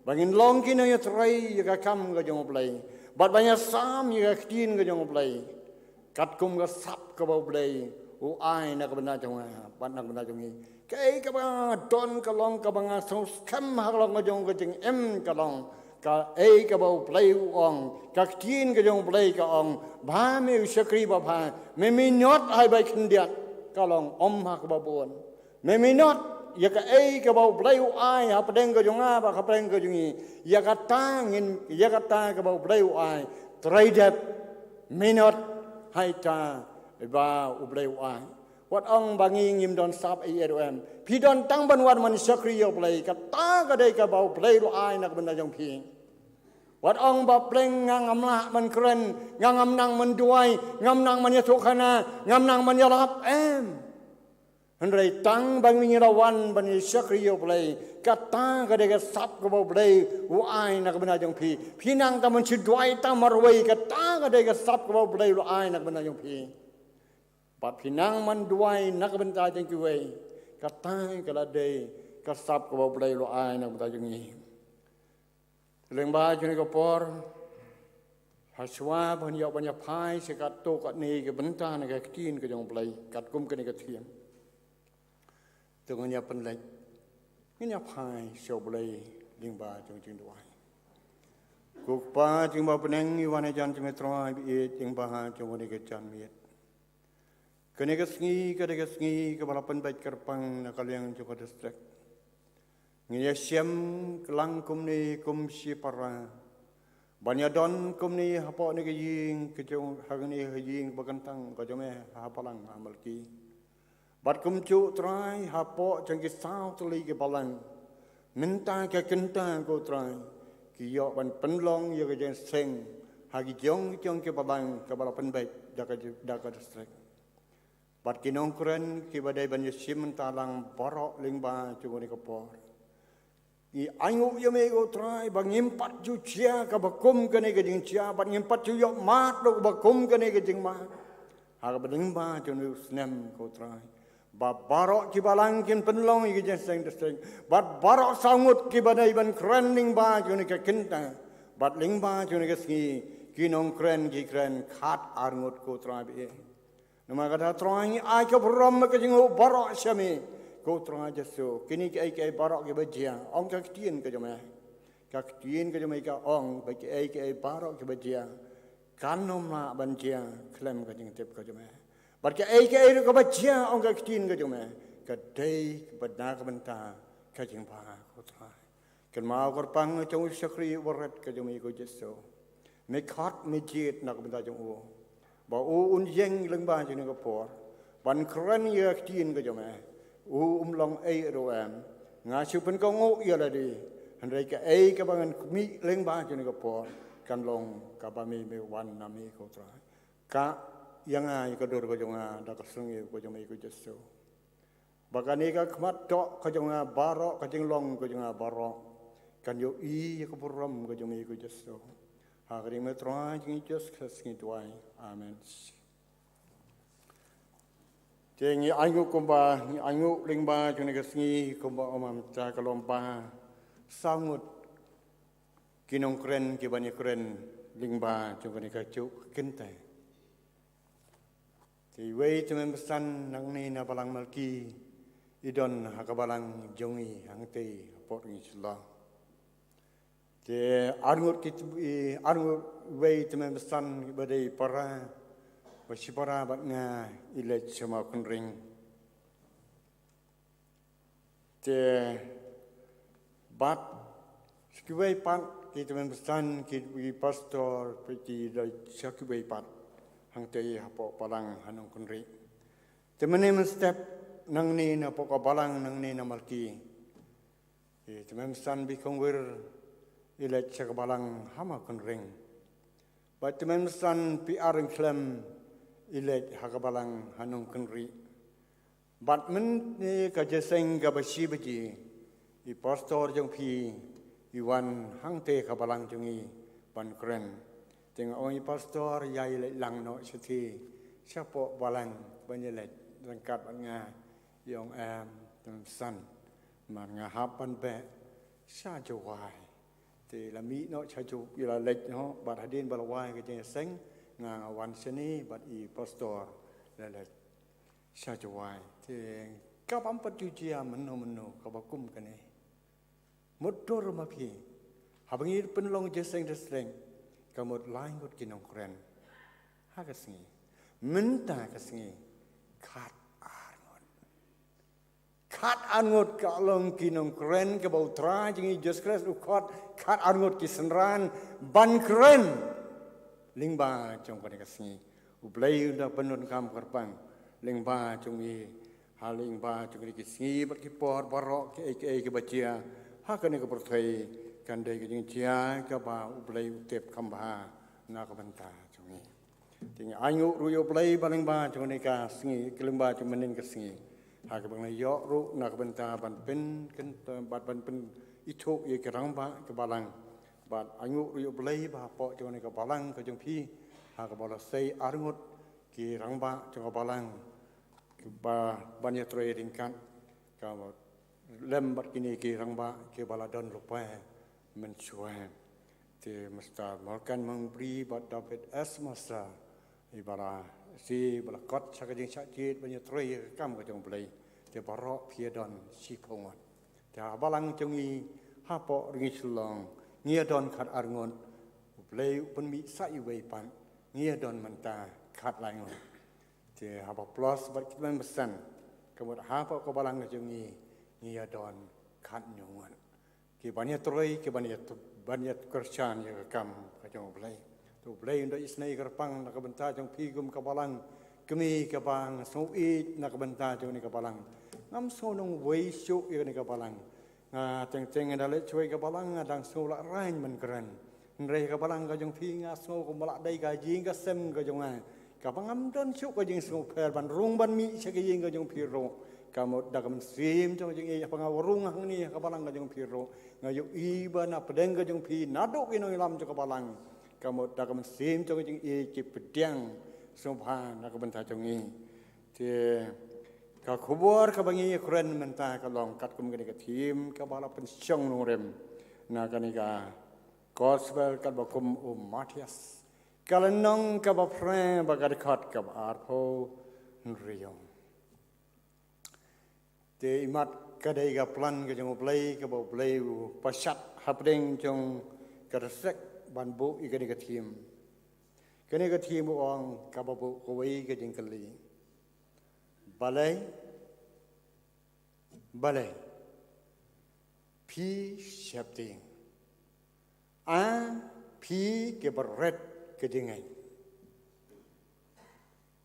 ba ngin long ki nongïatrei ïa ka kam ka jong U Blei, bad ban ïasam ïa ka ktien ka jong U Blei. Katkum ka sap kaba U Blei u ai na ka bynta jong nga bad na ka bynta jong ngi. Kaei kaba nga don ka long kaba nga sngewskhem ha ka long ka jong ka jingim ka long, kaei kaba U Blei u ong, ka ktien ka jong U Blei ka ong, ba me u shakri babha, me minot ha kaba khyndiat, ka long ym ha kaba bun. Me minot ïa kaei kaba U Blei u ai hapdeng ka jong nga bad hapdeng ka jong ngi. Ïa kata ngin, ïa kata kaba U Blei u ai, trei dep, minot ha ita ba U Blei u ai. Wat ong ba ngi ngim don sap ei ei ruh em. Phi don tang ban wan ban shakri ïa U Blei, kata ka dei kaba U Blei u ai na ka bynta jong phi. Wat ong ba pleng nga ngam lah ban kren, nga ngam nang ban duwai, ngam nang ban ïathuhkhana, ngam nang ban ïalap, em. Hynrei tang ba ngi la wan ban ïa shakri ïa U Blei, kata ka dei ka sap kaba U Blei u ai na ka bynta jong phi. Phi nang tang ban shu duwai tang marwei, kata ka dei ka sap kaba U Blei u ai na ka bynta jong phi. Bad phi nang ban duwai na ka bynta jong kiwei, kata ka la dei ka sap kaba U Blei u ai na ka bynta jong ngi. Lyngba jong kane ka por, ha shuwa ba ngi ïoh ban ïa phai sha katto katne ka bynta na ka ktien ka jong U Blei katkum kane ka theme, to ngin ïa pynleit, ngin ïa phai sha U Blei lyngba jong jingduwai. Ko Kpa jong ngi ba ha bneng, ngi wan hajan jong me Trai ba ïeit, lyngba jong kane ka janmiet. Kane ka sngi ka dei ka sngi kaba la pynbeit kyrpang na ka liang jong ka district. Ngi ïa shem klang kumne kum shipara ban ïa don kumne hapoh ne ka ïing ka jong, ha kane ka ïing ba kyntang ka jong me ha balang ha Malki. Bad kumjuh Trai hapoh jong ki saw tylli ki balang, mynta ka kynta ko Trai, ki ïoh ban pynlong ïa ka jingseng ha ki jong ki jong ki balang kaba la pynbeit da ka, da ka district. Bad ki nongkren kiba dei ban ïa shim bynta lang baroh lyngba jong kane ka por. Ngi ainguh ïa me ko Trai ba ngim pat ju jia kaba kum kane ka jingjia, bad ngim pat ju ïoh mad ruh kaba kum kane ka jingmad ha kaba lyngba jong kane u snem ko Trai. Ba baroh ki balang kin pynlong ïa ka jingseng district, bad baroh saw ngut kiba dei ban kren lyngba jong kane ka kynta, bad lyngba jong kane ka sngi ki nongkren ki kren khat ar ngut ko Trai ba ïeit. Namar kata Trai ngi ai ka burom ka jong u baroh sha me ko Trai Jisu. Kine kiei kiei baroh kiba jia, ong ka ktien ka jong me. Ka ktien ka jong me ka ong ba kiei kiei baroh kiba jia kan ym lah ban jia khlem ka jingtip ka jong me. Bad kiei kiei ruh kaba jia, ong ka ktien ka jong me, ka dei kaba na ka bynta ka jingbha ko Trai. Kynmaw kyrpang jong u shakri uba rit ka jong me ko Jisu. Me khot me jied na ka bynta jong u ba u un ïeng lyngba jong kane ka por ban kren ïa ka ktien ka jong me. U um long ei ruh em. Nga shu pynkohnguh ïa lade. Hynrei kaei kaba ngan khmih lyngba jong kane ka por kan long kaba me me wan na me ko Trai. Kah ïa nga ïa ka dur ka jong nga da ka sngewbha ka jong me ko Jisu. Ba kane ka khmat doh ka jong nga baroh, ka jinglong ka jong nga baroh, kan ïohi ïa ka burom ka jong me ko Jisu. Ha ka kyrteng me Trai jong ngi Jisu Khrist ngi duwai. Amen. Te ngi ainguh kumba, ngi ainguh lyngba jong kane ka sngi kumba ong mynta ka long ba saw ngut ki nongkren kiban ïakren lyngba jong kane kajuh ka kynta. Te iwei i tymmen basan nangne na balang Malki i don ha ka balang jong i hangtei ha Port Khnga. Te arngut ki, i arngut, iwei i tymmen basan ba dei para, ba shipara bad nga i leit sha Mawkynreng. Te bad sa kiwei pat ki tymmen basan ki, ki pastor, ki da sa kiwei pat hangtei hapoh balang ha Nongkynrih. Te mynne mynstep nangne na poh ka balang nangne na Malki, i tymmen basan Bikhongwir i leit sha ka balang ha Mawkynreng. Bad tymmen basan P R Ryngkhlem i leit ha ka balang ha Nongkynrih. Bad mynne ka jingïaseng kaba shi baje, i pastor jong phi i wan hangtei ha ka balang jong i ban kren. Te nga ong, i pastor, ïa i leit lang noh shatei shapoh balang ban ïaleit ryngkat bad nga. I ong, em, te ym san, namar nga hap ban beh sha Jowai. Te la mih noh sha Jowai, la leit noh, bad hadien ba la wai ka jingïaseng, nga, nga wan shane bad i pastor, la leit sha Jowai. Te kaba ym pat ju jia mynno mynno kaba kum kane. Mutdur ma phi, haba ngi pynlong jingïaseng district, ka mut lai ngut ki nongkren ha ka sngi. Mynta ka sngi, khat ar ngut. Khat ar ngut ka long ki nongkren kaba U Trai jong ngi Jisu Khrist u khot, khat ar ngut ki synran ban kren lyngba jong kane ka sngi. U Blei u da pyndonkam kyrpang lyngba jong ngi, ha lyngba jong kine ki sngi bad ki por baroh, kiei kiei kiba jia ha kane ka pyrthei, kan dei ka jingjia kaba U Blei u tip kham bha na ka bynta jong ngi. Te ngi ainguh ruh ïa U Blei ba lyngba jong kane ka sngi, ka lyngba jong mynnin ka sngi, ha kaba ngi la ïoh ruh na ka bynta ban pyn, kyn, bad ban pynithuh ïa ki rangbah ka balang. Bad ainguh ruh ïa U Blei ba hapoh jong kane ka balang ka jong phi, ha kaba la sei ar ngut ki rangbah jong ka balang, kiba ban ïatrei ryngkat, ka lem bad kine ki rangbah kiba la don lypa mynshuwa. Te Mister Morgan Mangri bad David S Masa, iba la, shi ba la kot sha ka jingshah jied ban ïatrei ïa ka kam ka jong U Blei. Te baroh phi ïa don shiphew ngut. Te ha balang jong ngi hapoh Ri Shillong, ngi ïa don khat ar ngut. U Blei u pynmih sa iwei pat, ngi ïa don mynta khat lai ngut. Te haba plus bad ki tymmen basan, ka mut hapoh ka balang ka jong ngi, ngi ïa don khat hynñiew ngut. Ki ban ïatrei, ki ban ïa, ban ïa kyrshan ïa ka kam ka jong U Blei. Te U Blei un da isynei kyrpang na ka bynta jong phi kum ka balang kmie, kaba nga sngew ïeit na ka bynta jong kane ka balang. Ngam sngew nongwei shuh ïa kane ka balang. Nga teng teng nga da leit shuwa ïa ka balang nga dang sngew lah raiñ ban kren. Hynrei ka balang ka jong phi nga sngew kum ba lah dei ka jingkasem ka jong nga, kaba ngam don shuh ka jingsngewpher ban rung ban mih sha ka ïing ka jong phi ruh. Ka mut da ka mynsiem jong ka jingïeit, haba nga rung hangne ha ka balang ka jong phi ruh, nga ïohi ba na pdeng ka jong phi naduh ki nongïalam jong ka balang, ka mut da ka mynsiem jong ka jingïeit ki pdiang sngewbha na ka bynta jong ngi. Te ka khubor kaba ngi ïa kren mynta ka long katkum kane ka theme kaba la pynshong nongrim na kane ka Gospel katba kum u Mathaios, ka lynnong kaba phra bad ka dkhot kaba arphew hynriew. Te imat ka dei ka plan ka jong U Blei, kaba U Blei u pashat hapdeng jong ka dkhot ban buh ïa kane ka theme. Kane ka theme u ong kaba buh kawei ka jingkylli. Balei, balei phi sheptieng, a phi kiba rit ka jingngeit?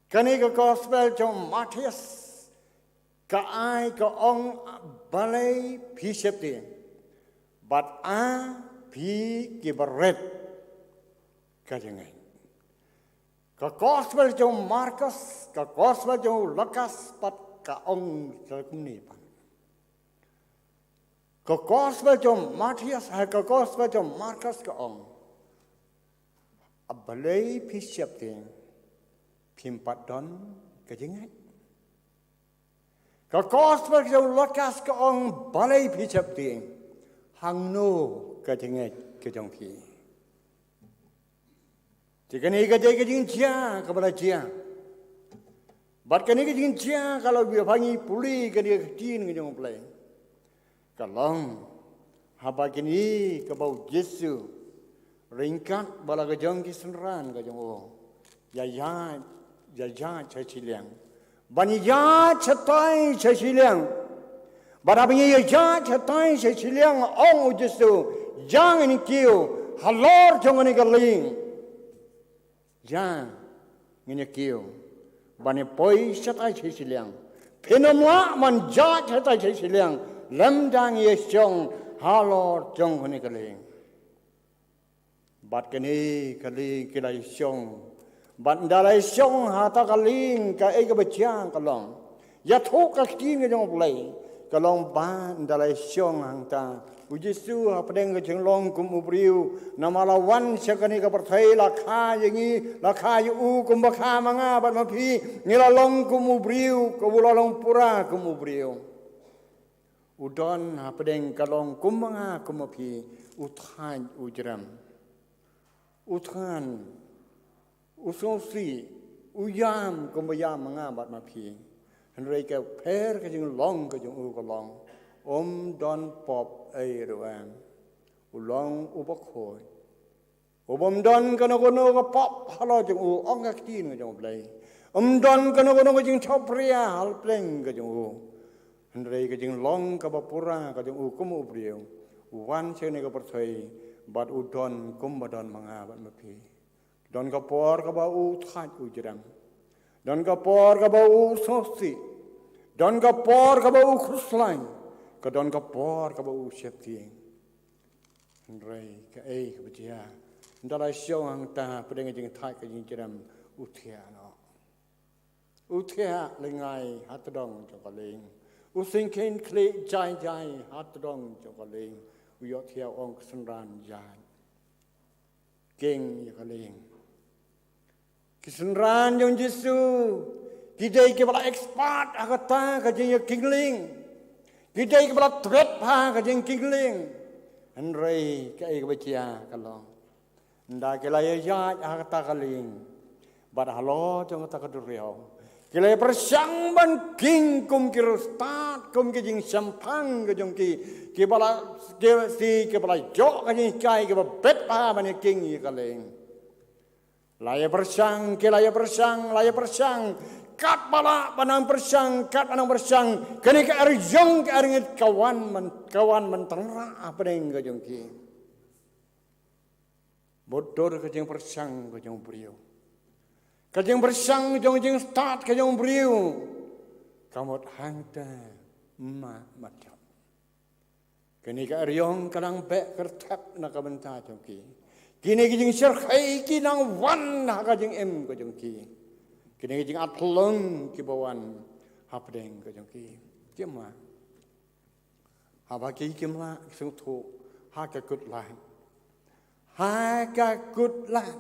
Kane ka Gospel jong u Mathaios ka ai ka ong, balei phi sheptieng, bad a phi kiba rit ka jingngeit. Ka Gospel jong u Markos, ka Gospel jong u Lukas pat ka ong kumne pat. Ka Gospel jong u Mathaios, ha ka Gospel jong u Markos ka ong, a balei phi sheptieng, phim pat don ka jingngeit. Ka Gospel jong u Lukas ka ong, balei phi sheptieng, hangno ka jingngeit ka jong phi? Te kane ka dei ka jingjia kaba la jia. Bad kane ka jingjia ka la ïa pynpule kane ka ktien ka jong U Blei. Ka long haba kine kaba u Jisu ryngkat bad la ka jong ki synran ka jong u ïa ïaid, ïa ïaid sha shiliang. Ban ïaid shatai sha shiliang. Bad haba ngi ïaid shatai sha shiliang, ong u Jisu, ïa ngin ïa kiew halor jong kane ka lieng. Ïa ngin ïa kiew ban ïa poi shatai sha shiliang. Phin ym lah ban ïaid shatai sha shiliang lymda ngi ïa shong halor jong kane ka lieng. Bad kane ka lieng ki la ïa shong Bad ynda la shong ha kata ka lieng, kaei kaba jia ka long, ïathuh ka ktien ka jong U Blei, ka long ba ynda la shong hangta, U Jisu hapdeng ka jinglong kum u briew, namar la wan sha kane ka pyrthei, la kha ïa ngi, la kha ïa u kumba kha ma nga bad ma phi. Ngi la long kum u briew, ka u la long pura kum u briew. U don hapdeng ka long kum ma nga kum ma phi, u thait u jrem, u thngan, u sngewsih, u ïam kumba ïam ma nga bad ma phi. Hynrei ka pher ka jinglong ka jong u ka long, um don pop ei ruh em. U long uba khuid, u bym don kano kano ka pop halor jong u, ong ka ktien ka jong U Blei. Um don kano kano ka jingthohpria halor pleng ka jong u. Hynrei ka jinglong kaba pura ka jong u kum u briew, u wan sha kane ka pyrthei, bad u don kumba don ma nga bad ma phi. Don ka por kaba u thait u jrem, don ka por kaba u sngewsih, don ka por kaba u khuslai, ka don ka por kaba u sheptieng. Hynrei kaei kaba jia? Ynda la shong hangta hapdeng ka jingthait ka jingjrem, u thiah noh. U thiah lyngngai ha tdong jong ka lieng. U syngkien khlieh jai jai ha tdong jong ka lieng. U ïohthiah, ong, ka synran ïaid, king ïa ka lieng. Ki synran jong U Jisu ki dei kiba la expert ha kata ka jingïaking lieng. Ki dei kiba la tbit ha ka jingïaking lieng. Hynrei kaei kaba jia ka long, ynda ki la ïaid ha kata ka lieng, bad halor jong kata ka duriaw, ki la ïapyrshang ban king kum ki riewstad, kum ki jingshemphang ka jong ki, kiba la, ki, ki, kiba la ïoh ka jinghikai kaba bit bha ban ïaking ïa ka lieng. La ïapyrshang, ki la ïapyrshang, la ïapyrshang. Katba lah ban nang pyrshang, katba nang pyrshang, kane ka eriong ka erngit ka wan ban, ka wan ban tynrah hapdeng ka jong ki. Bad dur ka jingpyrshang ka jong u briew, ka jingpyrshang jong jingstad ka jong u briew, ka mut hangta ma, ma jop. Kane ka eriong ka nang beh kyrthep na ka bynta jong ki. Kine ki jingshyrkhei ki nang wan ha ka jingim ka jong ki. Kine ki jingatlong kiba wan hapdeng ka jong ki. Kim lah. Haba ki kim lah, ki sngewthuh, ha ka kut lad, ha ka kut lad,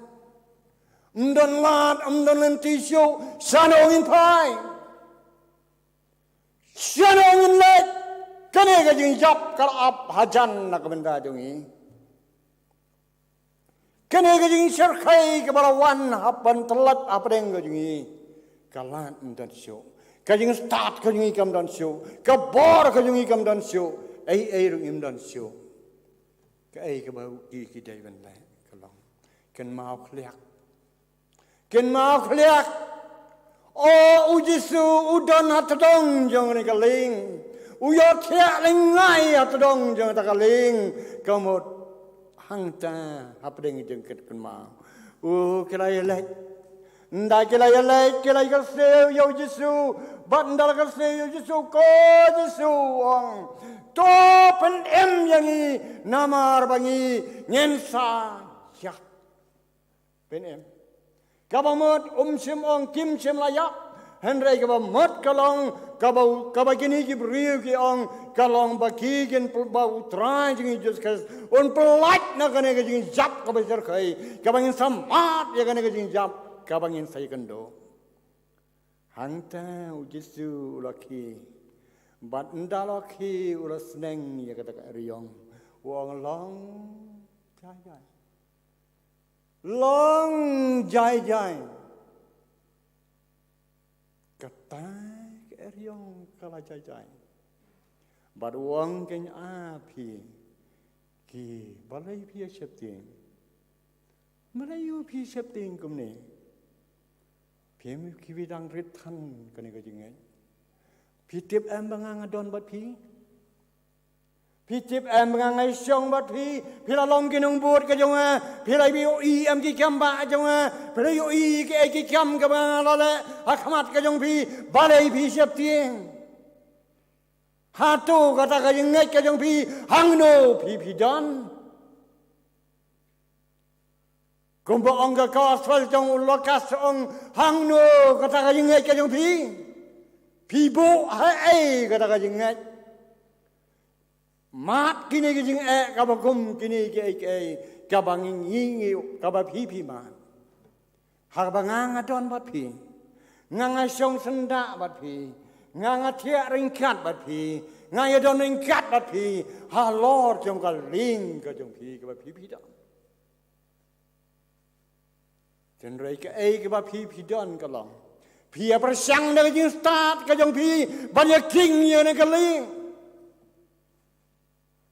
ym don lad, ym don lynti shuh, shano ngin phai? Shano ngin leit? Kane ka jingjop ka la ap hajan na ka bynta jong ngi. Kane ka jingshyrkhei kaba la wan hap ban tlot hapdeng ka jong ngi, ka lad ym don shuh. Ka jingstad ka jong ngi kam don shuh. Ka bor ka jong ngi kam don shuh. Ei ei ruh ngim don shuh. Kaei kaba u, ki, ki dei ban leh ka long, kynmaw khliak. Kynmaw khliak. O, U Jisu u don ha tdong jong kane ka lieng. U ïohthiah lyngngai ha tdong jong kata ka lieng. Ka mut hangta hapdeng jong ka jingkynmaw, u, ki la ïaleit. Ynda ki la ïaleit, ki la ïakyrsieh ïa U Jisu. Bad ynda la kyrsiew ïa U Jisu, ko Jisu, u ong, to pynim ïa ngi, namar ba ngi, ngin sa ïap. Pynim. Kaba mut um shym ong kim shym la ïap. Hynrei kaba mut ka long, kaba, kaba kine ki briew ki ong, ka long ba ki kin pl-, ba U Trai jong ngi Jisu Khrist un pyllait na kane ka jingjop kaba shyrkhei, kaba ngin sa mad ïa kane ka jingjop, kaba ngin sa ïakynduh. Hangta U Jisu u la khie. Bad ynda la khie u la sneng ïa kata ka eriong. U ong, long jai jai. Long jai jai. Kata ka eriong ka la jai jai. Bad u ong, kynja phi, ki, balei phi ïa sheptieng? Balei u phi sheptieng kumne? Phim, ki phi dang rit than kane ka jingngeit. Phi tip em ba nga nga don bad phi? Phi tip em ba nga nga shong bad phi? Phi la long ki nongbud ka jong nga? Phi la ïohi em ki kam ba jong nga? Phi la ïohi ki, ki kam kaba nga la leh ha khmat ka jong phi? Balei phi sheptieng? Hato kata ka jingngeit ka jong phi, hangno phi, phi don? Kumba ong ka gospel jong u Lukas, ong, hangno kata ka jingngeit ka jong phi? Phi buh ha ei kata ka jingngeit? Mad kine ki jingeh kaba kum kine kiei kiei kaba ngi ngi ngi kaba phi phi mad. Haba nga nga don bad phi, nga nga shong syndah bad phi, nga nga thiah ryngkat bad phi, nga ïa don ryngkat bad phi halor jong ka lieng ka jong phi kaba phi phi don. Hynrei kaei kaba phi phi don ka long, phi ïa pyrshang da ka jingstad ka jong phi ban ïa king ïa na ka lieng.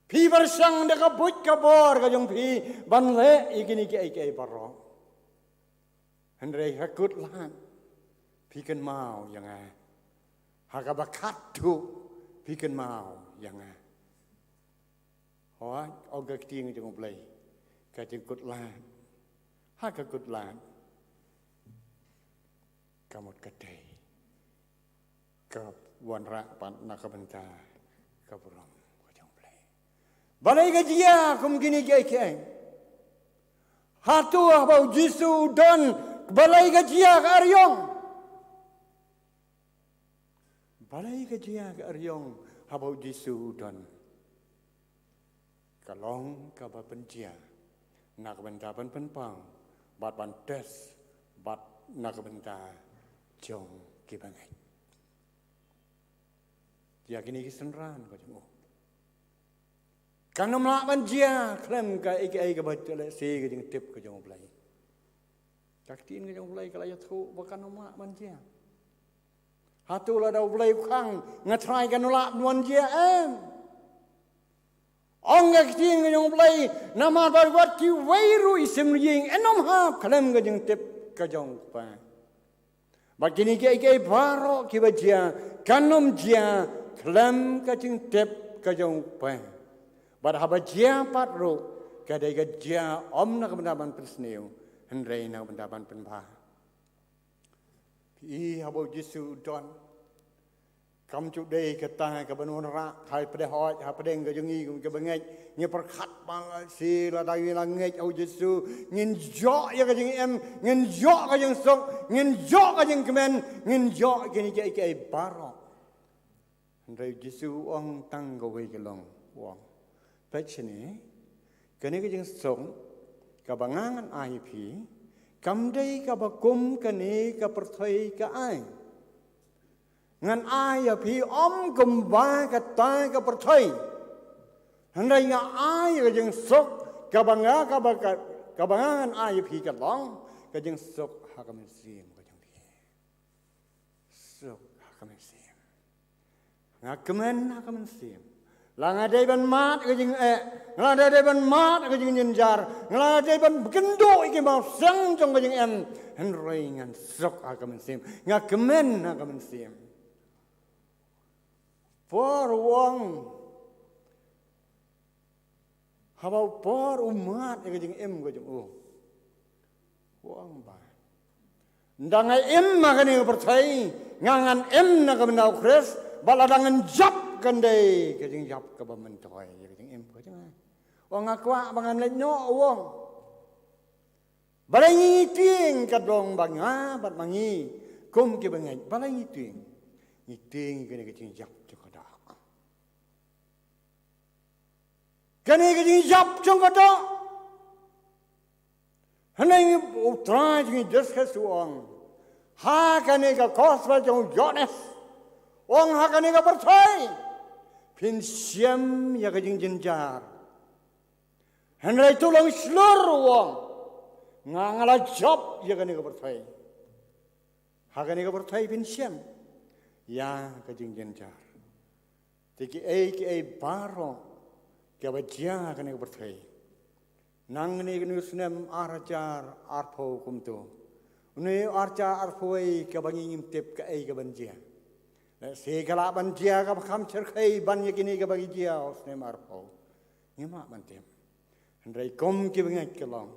Phi pyrshang da ka buit ka bor ka jong phi ban leh ïa kine kiei kiei baroh. Hynrei ha kut lad phi kynmaw ïa nga. Ha kaba khatduh phi kynmaw ïa nga. Hooid, ong ka ktien jong U Blei, ka jingkut lad, ha ka kut lad ka mut ka dei ka wanrah pat na ka bynta ka burom ka jong U Blei. Balei ka jia kum kine kiei kiei? Hato haba U Jisu u don, balei ka jia ka ariong? Balei ka jia ka ariong haba U Jisu u don? Ka long kaba pynjia na ka bynta ban pynpaw bad ban test bad na ka bynta jong ki bangeit. Ïa kine ki synran ka jong u, kan ym lah ban jia khlem kaei kaei kaba lehse ka jingtip ka jong U Blei. Ka ktien ka jong U Blei ka la ïathuh ba kan ym lah ban jia. Hato lada U Blei u khang, nga trai kan ym lah ban wan jia? Em. Ong ka ktien ka jong U Blei, namar ba wat kiwei ruh i sim ïing yn ym hap khlem ka jingtip ka jong U Kpa. Bad kine kiei kiei baroh kiba jia kan ym jia khlem ka jingtip ka jong U Kpa. Bad haba jia pat ruh ka dei ka jia ym na ka bynta ban pynsniew, hynrei na ka bynta ban pynbha. Phi i haba U Jisu u don, kam ju dei kata kaban wanrah ha pdeng, hooid, ha pdeng ka jong ngi kum ki bangeit. Ngi pyrkhat ba lehse lada ngi la ngeit ha U Jisu, ngin ïoh ïa ka jingim, ngin ïoh ka jingsuk, ngin ïoh ka jingkmen, ngin ïoh kine kiei kiei baroh. Hynrei U Jisu u ong tang kawei ka long, u ong, peit shane, kane ka jingsuk kaba nga ngan ai ïa phi, kam dei kaba kum kane ka pyrthei ka ai. Ngan ai ïa phi ym kumba kata ka pyrthei. Hynrei nga ai ka jingsuk kaba nga, kaba ka, kaba nga ngan ai ïa phi ka long ka jingsuk ha ka mynsiem ka jong phi. Suk ha ka mynsiem. Nga kmen ha ka mynsiem. La nga dei ban mad ka jingeh, nga la dei ban mad ka jingjynjar, nga la dei ban kynduh ïa ki mawsiang jong ka jingim, hynrei ngan suk ha ka mynsiem. Nga kmen ha ka mynsiem. Por u ong, haba u por u mad ïa ka jingim ka jong u, u ong ba, ynda nga im ha kane ka pyrthei, nga ngan im na ka bynta U Khrist, bad lada ngan jop kan dei ka jingïap kaba myntoi ïa ka jingim ka jong nga. U ong nga kwah ba ngan leit noh, u ong. Balei ngi tieng, ka long ba nga bad ma ngi kum ki bangeit, balei ngi tieng? Ngi tieng kane ka jingïap jong ka doh. Kane ka jingïap jong ka doh. Hynrei U Trai jong ngi Jisu Khrist u ong ha kane ka gospel jong u Ïoannis, u ong ha kane ka pyrthei phin shem ïa ka jingjynjar. Hynrei to long shlur, u ong, nga nga la jop ïa kane ka pyrthei. Ha kane ka pyrthei phin shem ïa ka jingjynjar. Te kiei kiei baroh kiba jia ha kane ka pyrthei, nangne kane u snem ar hajar arphew kumto, une u ar hajar arphew wei kaba ngi ngim tip kaei kaban jia. Lehse ka lah ban jia kaba kham shyrkhei ban ïa kine kiba ngi jia ha u snem arphew. Ngim lah ban tip. Hynrei kum ki bangeit, ka long,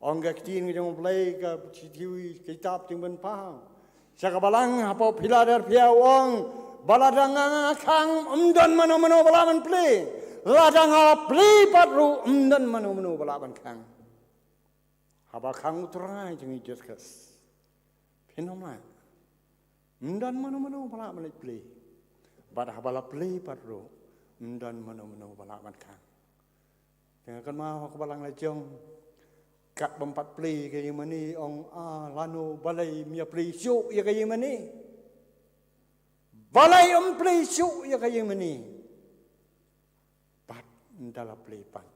ong ka ktien ka jong U Blei, ka shithi, ka kitab Jingpynpaw, sha ka balang hapoh Philadelphia, u ong ba lada nga nga khang, ym don mano mano ba lah ban plie. Lada nga plie pat ruh, ym don mano mano ba lah ban khang. Haba khang u Trai jong ngi Jisu Khrist, phin ym lah. Ym don mano mano ba lah ban leit plie. Bad haba la plie pat ruh, ym don mano mano ba lah ban khang. Te nga kynmaw ha ka balang la jong, kat bym pat plie ka ïing mane, ong, a, lano balei ym ïa plie shuh ïa ka ïing mane? Balei ym plie shuh ïa ka ïing mane? Bad ynda la plie pat,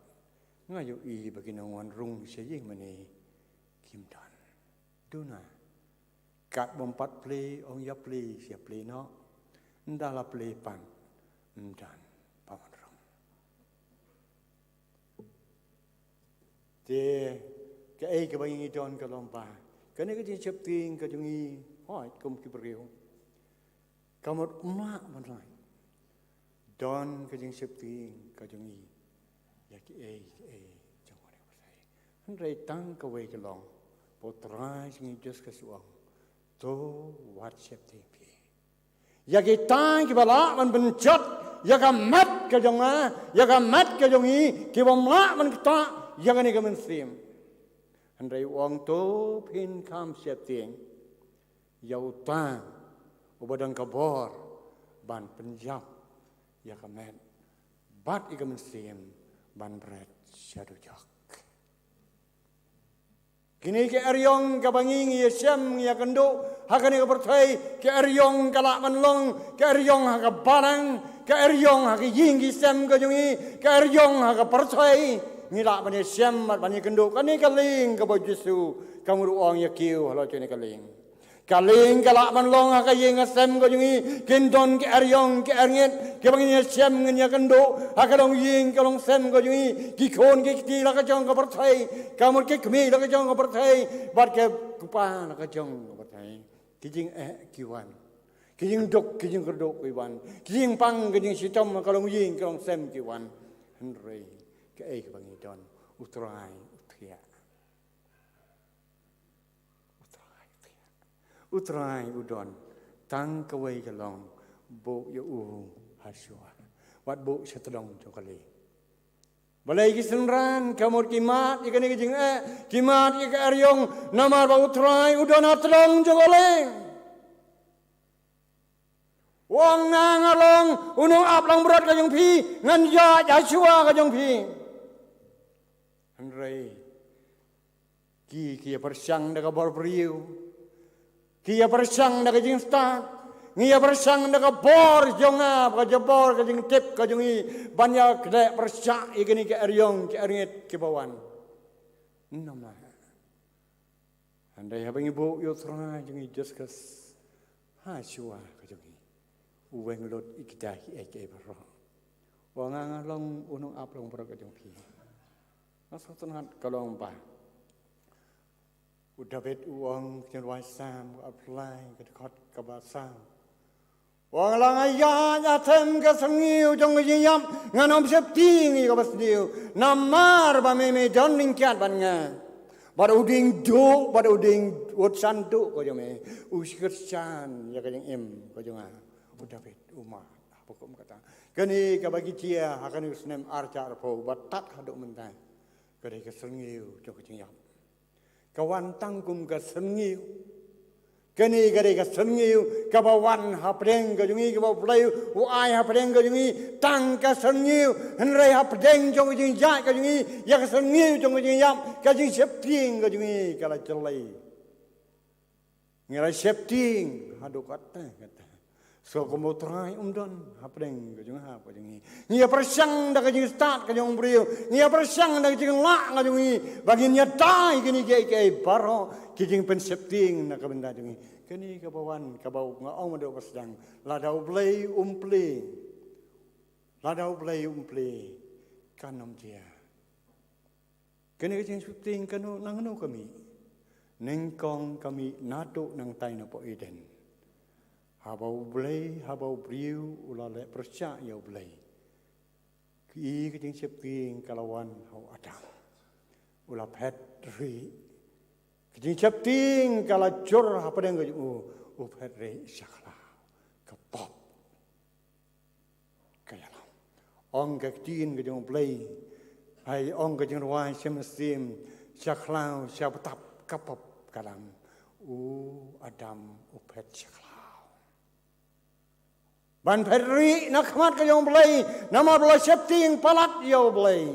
nga ïohi ba ki nongwan rung sha ïing mane kim don. Duna, kat bym pat plie, ong ïa plie, ïa plie noh. Ynda la plie pat, ym don ba wan rung. Te kaei kaba ngi don ka long ba kane ka jingsheptieng ka jong ngi, hooid, kum ki briew, ka mut ym lah ban lait. Don ka jingsheptieng ka jong ngi ïa kiei kiei jong kane ka pyrthei. Hynrei tang kawei ka long, ba U Trai jong ngi Jisu Khrist u ong, to wat sheptieng phi ïa kita kiba lah ban pynjot ïa ka met ka jong nga, ïa ka met ka jong ngi, kibym lah ban ktah ïa kane ka mynsiem. Hynrei u ong, to phin kham sheptieng ïa uta uba don ka bor ban pynïap ïa ka met bad ïa ka mynsiem ban bret sha dujok. Kine ki eriong kaba ngi, ngi ïashem, ngi ïakynduh ha kane ka pyrthei, ki eriong ka lah ban long ki eriong ha ka balang, ki eriong ha ka ïing ki sem ka jong ngi, ki eriong ha ka pyrthei. Ngi lah ban ïashem bad ban ïakynduh. Kane ka lieng kaba U Jisu, ka mut u ong, ïa kiew halor kane ka lieng. Ka lieng ka lah ban long ha ka ïing ha sem ka jong ngi, kin don ki eriong ki erngit kiba ngin ïashem, ngin ïakynduh ha ka longïing ka longsem ka jong ngi. Ki khun ki kti la ka jong ka pyrthei, ka mut ki kmie la ka jong ka pyrthei, bad ki kpa la ka jong ka pyrthei. Ki jingeh ki wan, ki jingduk ki jingkyrduh ki wan, ki jingpang ki jingshitom ha ka longïing ka longsem ki wan. Hynrei kaei kaba ngi don? U Trai u thiah. U Trai u thiah. U Trai u don. Tang kawei ka long, buh ïa u ha shuwa. Wat buh sha tdong jong ka lieng. Balei ki synran ka mut ki mad ïa kane ka jingeh, ki mad ïa ka eriong? Namar ba U Trai u don ha tdong jong ka lieng. U ong, nga nga long u nongap langbrot ka jong phi, ngan ïaid ha shuwa ka jong phi. Hynrei ki, ki ïa pyrshang da ka bor briew, ki ïa pyrshang da ka jingstad, ngi ïa pyrshang da ka bor jong nga, ka jabor, ka jingtip ka jong ngi, ban ïa khleh pyrshah ïa kine ki eriong ki erngit kiba wan. Namar hynrei haba ngi buh ïa U Trai jong ngi Jisu Khrist ha shuwa ka jong ngi, u weng lut ïa kita kiei kiei baroh. U ong, nga nga long u nongap langbrot ka jong phi. Nga sngewtynnat ka long ba u David u ong, ka jingrwai Salm ka arphew lai, ka dkhot kaba saw. U ong, la nga ïaid ha them ka syrngiew jong ka jingïap, ngan ym sheptieng ïa kaba sniew, namar ba me me don ryngkat bad nga. Bad u dieng duh, bad u dieng, u shanduh ka jong me, u kyrshan ïa ka jingim ka jong nga. U David u mad ha ba kum kata. Kane kaba ngi jia ha kane u snem ar hajar arphew bad tad haduh mynta, ka dei ka syrngiew jong ka jingïap. Ka wan tang kum ka syrngiew. Kane ka dei ka syrngiew kaba wan hapdeng ka jong ngi, kaba U Blei u ai hapdeng ka jong ngi, tang ka syrngiew. Hynrei hapdeng jong ka jingïaid ka jong ngi ïa ka syrngiew jong ka jingïap, ka jingsheptieng ka jong ngi ka la jlei. Ngi la sheptieng haduh katta katta. Shuh kum U Trai um don hapdeng ka jong nga, ka jong ngi, ngi ïa pyrshang da ka jingstad ka jong u briew, ngi ïa pyrshang da ka jinglah ka jong ngi ba ngin ïada ïa kine kiei kiei baroh, ki jingpynsheptieng na ka bynta jong ngi. Kane kaba wan, kaba nga ong haduh ba sdang, lada U Blei um plie, lada U Blei um plie, kan ym jia. Kane ka jingsheptieng kano, nangno ka mih? Nyngkong ka mih naduh nangtai napoh Eden. Haba U Blei, haba u briew u la leh pyrshah ïa U Blei, ka i ka jingsheptieng ka la wan ha u Adam. U la phet rieh. Ka jingsheptieng ka la jur hapdeng ka jong u, u phet rieh sha khlaw. Ka pop ka ïalam. Ong ka ktien ka jong U Blei, ai, ong ka jingrwai Shem Mynsiem, sha khlaw, sha btap ka pop ka dam. U Adam u phet sha khlaw ban phet rieh na khmat ka jong U Blei, namar ba la sheptieng palat ïa U Blei.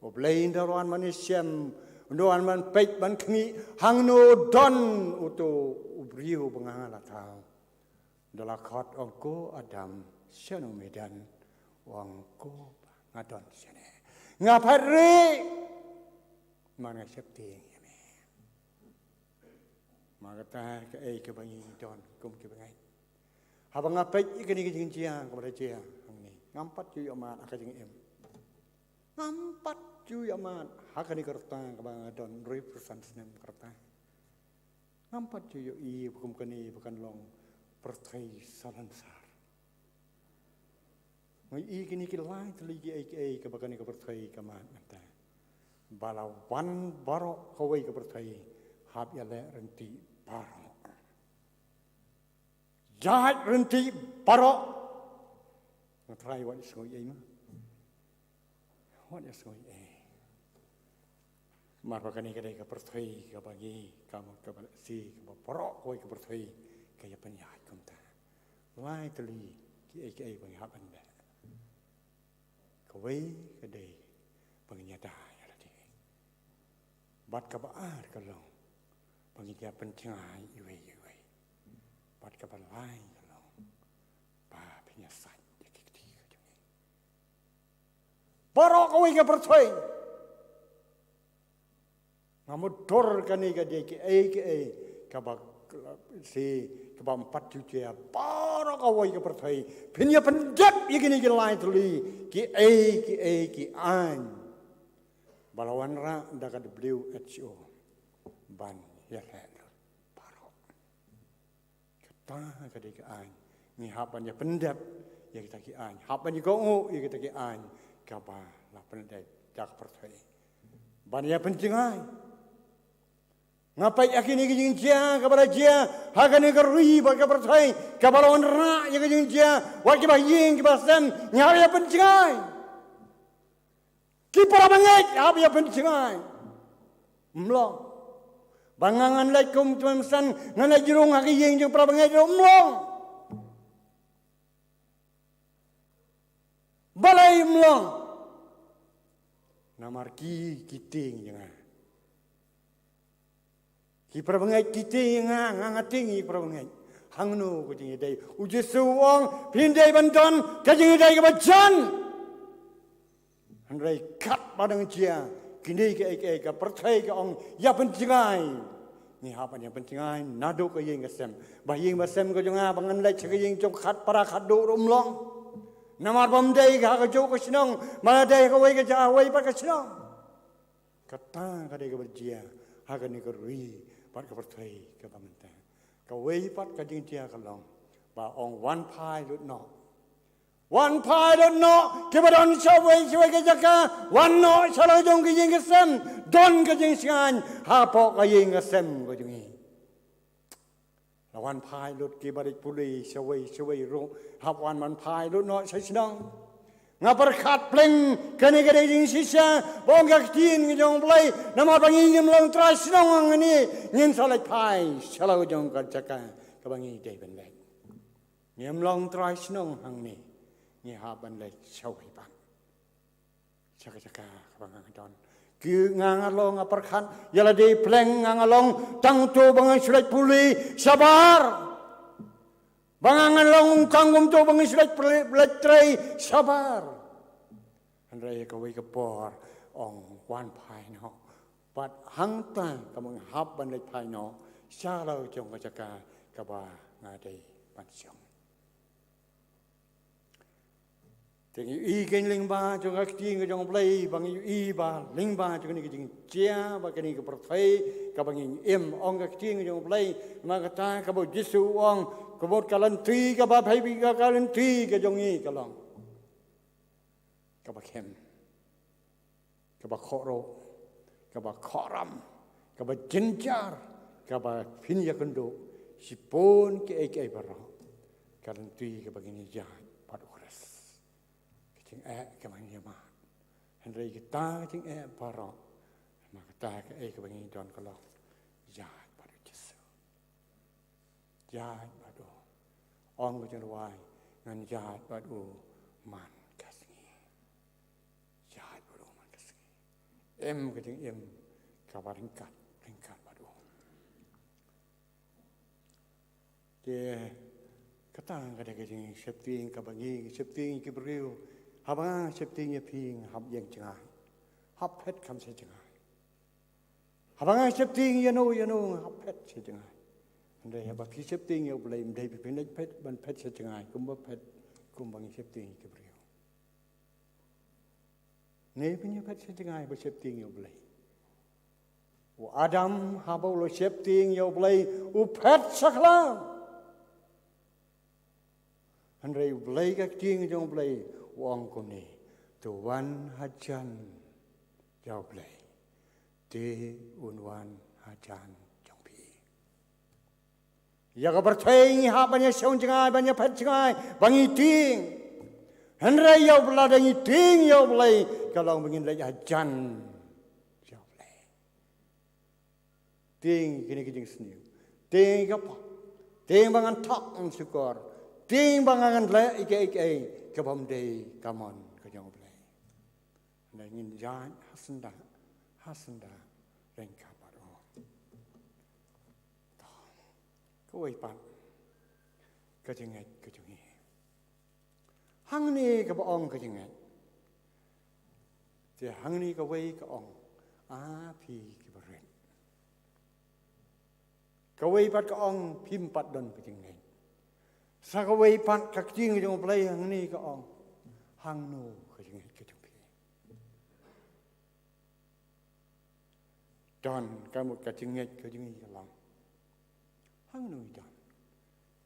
U Blei un da wan ban ïashem, un da wan ban peit ban khmih hangno don uto u briew ba nga la thaw. Da la khot, ong ko Adam, shano me don? Ong ko, nga don shane. Nga phet rieh. Namar nga sheptieng ïa me. Ma kata kaei kaba ngi don kum ki bangeit. Haba nga peit ïa kane ka jingjia kaba la jia hangne, ngam pat ju ïohmad ha ka jingim. Ngam pat ju ïohmad ha kane ka rta kaba nga don hynriewphew san snem ka rta. Ngam pat ju ïohi ba kum kane ba kan long pyrthei salonsar. Nga ïohi kine ki lai tylli kiei kiei kaba kane ka pyrthei ka mad mynta. Ba la wan baroh kawei ka pyrthei, hap ïaleh ryntih baroh. Ïaid ryntih baroh. Nga trai, wat ïa sngew ei ma. Wat ïa sngew ei. Namar ba kane ka dei ka pyrthei kaba ngi, ka mut kaba lehse, kaba baroh kawei ka pyrthei ka ïa pynïaid kumta. Lai tylli kiei kiei ba ngi hap ban leh. Kawei ka dei ba ngin ïada ïa lade. Bad kaba ar ka long ba ngin ïa pynjngai iwei ïa iwei. Bad kaba lai ka long ba phin ïa sait ïa ki kti ka jong ngi. Baroh kawei ka pyrthei. Nga mutdur kane ka dei kiei kiei kaba lehse kaba ym pat ju jia baroh kawei ka pyrthei. Phin ïa pyndep ïa kine ki lai tylli kiei kiei ki aiñ ba la wanrah da ka W H O ban ïaleh lut baroh. Kata ka dei ka aiñ. Ngi hap ban ïa pyndep ïa kita ki aiñ. Hap ban ïa kohnguh ïa kita ki aiñ kaba la pyndep da ka pyrthei. Ban ïa pynjngai. Nga peit ïa kine ki jingjia kaba la jia ha kane ka ri bad ka pyrthei, kaba la wanrah ïa ka jingjia, wat kiba ïing kiba sem, ngi hap ïa pynjngai. Ki para bangeit hap ïa pynjngai. Ym long ba nga ngan leit kum u tymmen basan, ngan leit jrong ha ka ïing jong para bangeit ruh, ym long. Balei ym long? Namar ki, ki tieng ïa nga. Ki para bangeit ki tieng ïa nga, nga, nga tieng ïa ki para bangeit. Hangno ka jingïadei? U Jisu u ong, phin dei ban don ka jingïadei kaba jan. Hynrei katba dang jia kine kiei kiei, ka pyrthei ka ong ïa pynjngai. Ngi hap ban ïa pynjngai naduh ka ïing ka sem. Ba ïing ba sem ka jong nga, ba ngan leit sha ka ïing jong khatpara khatduh ruh ym long. Namar bym dei ha kajuh ka shnong, ba nga dei ha kawei ka jaka, kawei pat ka shnong. Kata ka dei kaba jia ha kane ka ri bad ka pyrthei kaba mynta. Kawei pat ka jingjia ka long ba ong, wan phai lut noh. Wan phai lut noh, kiba don shawei shawei ka jaka, wan noh sha la ka jong ka ïing ka sem, don ka jingshngaiñ hapoh ka ïing ka sem ka jong ngi. La wan phai lut kiba rit pule shawei shawei ruh, hap wan ban phai lut noh sha shnong. Nga pyrkhat pleng kane ka dei jingshisha ba ong ka ktien ka jong U Blei, namar ba ngim long trai shnong hangne, ngin sa leit phai sha la ka jong ka jaka kaba ngi dei ban leit. Ngim long trai shnong hangne, ngi hap ban leit shawei pat. Sha ka jaka kaba nga nga don. Ki nga nga long, nga pyrkhat ïa lade pleng, nga nga long tang uto ba ngan shu leit pule shabar. Ba nga nga long tang kumto ba ngan shu leit pule, leit trei shabar. Hynrei kawei ka por ong, wan phai noh. Bad hangta ka mut nga hap ban leit phai noh sha la ka jong ka jaka kaba nga dei ban shong. Te ngi ïohi ka lyngba jong ka ktien ka jong U Blei, ba ngi ïohi ba lyngba jong kane ka jingjia, ba kane ka pyrthei kaba ngi im, ong ka ktien ka jong U Blei, namar kata kaba U Jisu u ong, ka mut ka lynti kaba phi, ka lynti ka jong ngi ka long kaba khem, kaba khohruh, kaba khohram, kaba jynjar, kaba phin ïakynduh shibun kiei kiei baroh. Ka lynti kaba ngin ïaid bad U Khrist. Ka jingeh kaba ngin ïamad. Hynrei kita ka jingeh baroh, Namar kata kaei kaba ngi don ka long ïaid bad U Jisu. Ïaid bad u. Ong ka jingrwai, ngan ïaid bad u man ka sngi. Ïaid bad u man ka sngi. Im ka jingim kaba ryngkat, ryngkat bad u. Te kata ka dei ka jingsheptieng kaba ngi sheptieng ki briew. Haba nga sheptieng ïa phi nga hap ïeng jngai. Hap phet kham sha jngai. Haba nga sheptieng ïano ïano nga hap phet sha jngai. Hynrei haba phi sheptieng ïa U Blei ym dei phi phin leit phet ban phet sha jngai kumba phet kumba ngi sheptieng ïa ki briew. Ngi pynïaphet sha jngai ba sheptieng ïa U Blei. U Adam haba u la sheptieng ïa U Blei u phet sha khlam. Hynrei U Blei ka ktien jong U Blei u ong kumne, to wan hajan ïa U Blei. Te un wan hajan jong phi. Ïa ka pyrthei ngi hap ban ïa shong jngai, ban ïa phet jngai, ba ngi tieng. Hynrei ïa u ba lada ngi tieng ïa U Blei, ka long ba ngin leit hajan ïa U Blei. Tieng kine ki jingsniew. Tieng ka pop. Tieng ba ngan thok ngan shukor. Tieng ba ngan leh ïa kiei kiei kaba ym dei ka mon ka jong U Blei. Hynrei ngin ïaid ha syndah, ha syndah ryngkat bad u. To, kawei pat ka jingngeit ka jong ngi. Hangne kaba ong ka jingngeit. Te hangne kawei ka ong, a phi kiba rit. Kawei pat ka ong phim pat don ka jingngeit. Sa kawei pat ka ktien ka jong U Blei hangne ka ong, hangno ka jingngeit ka jong phi. Don ka mut ka jingngeit ka jong ngi ka long, hangno ngi don,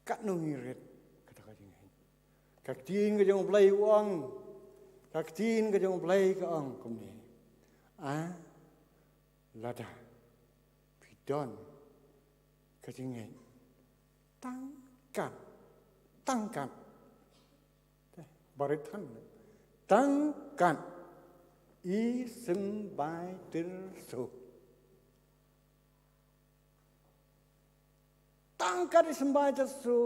katno ngi rit, kata ka jingngeit. Ka ktien ka jong U Blei u ong, ka ktien ka jong U Blei ka ong kumne. A, lada phi don ka jingngeit tang kat, tang kat, eh, barit than, tang kat i symbai tyrso. Tang kat i symbai tyrso,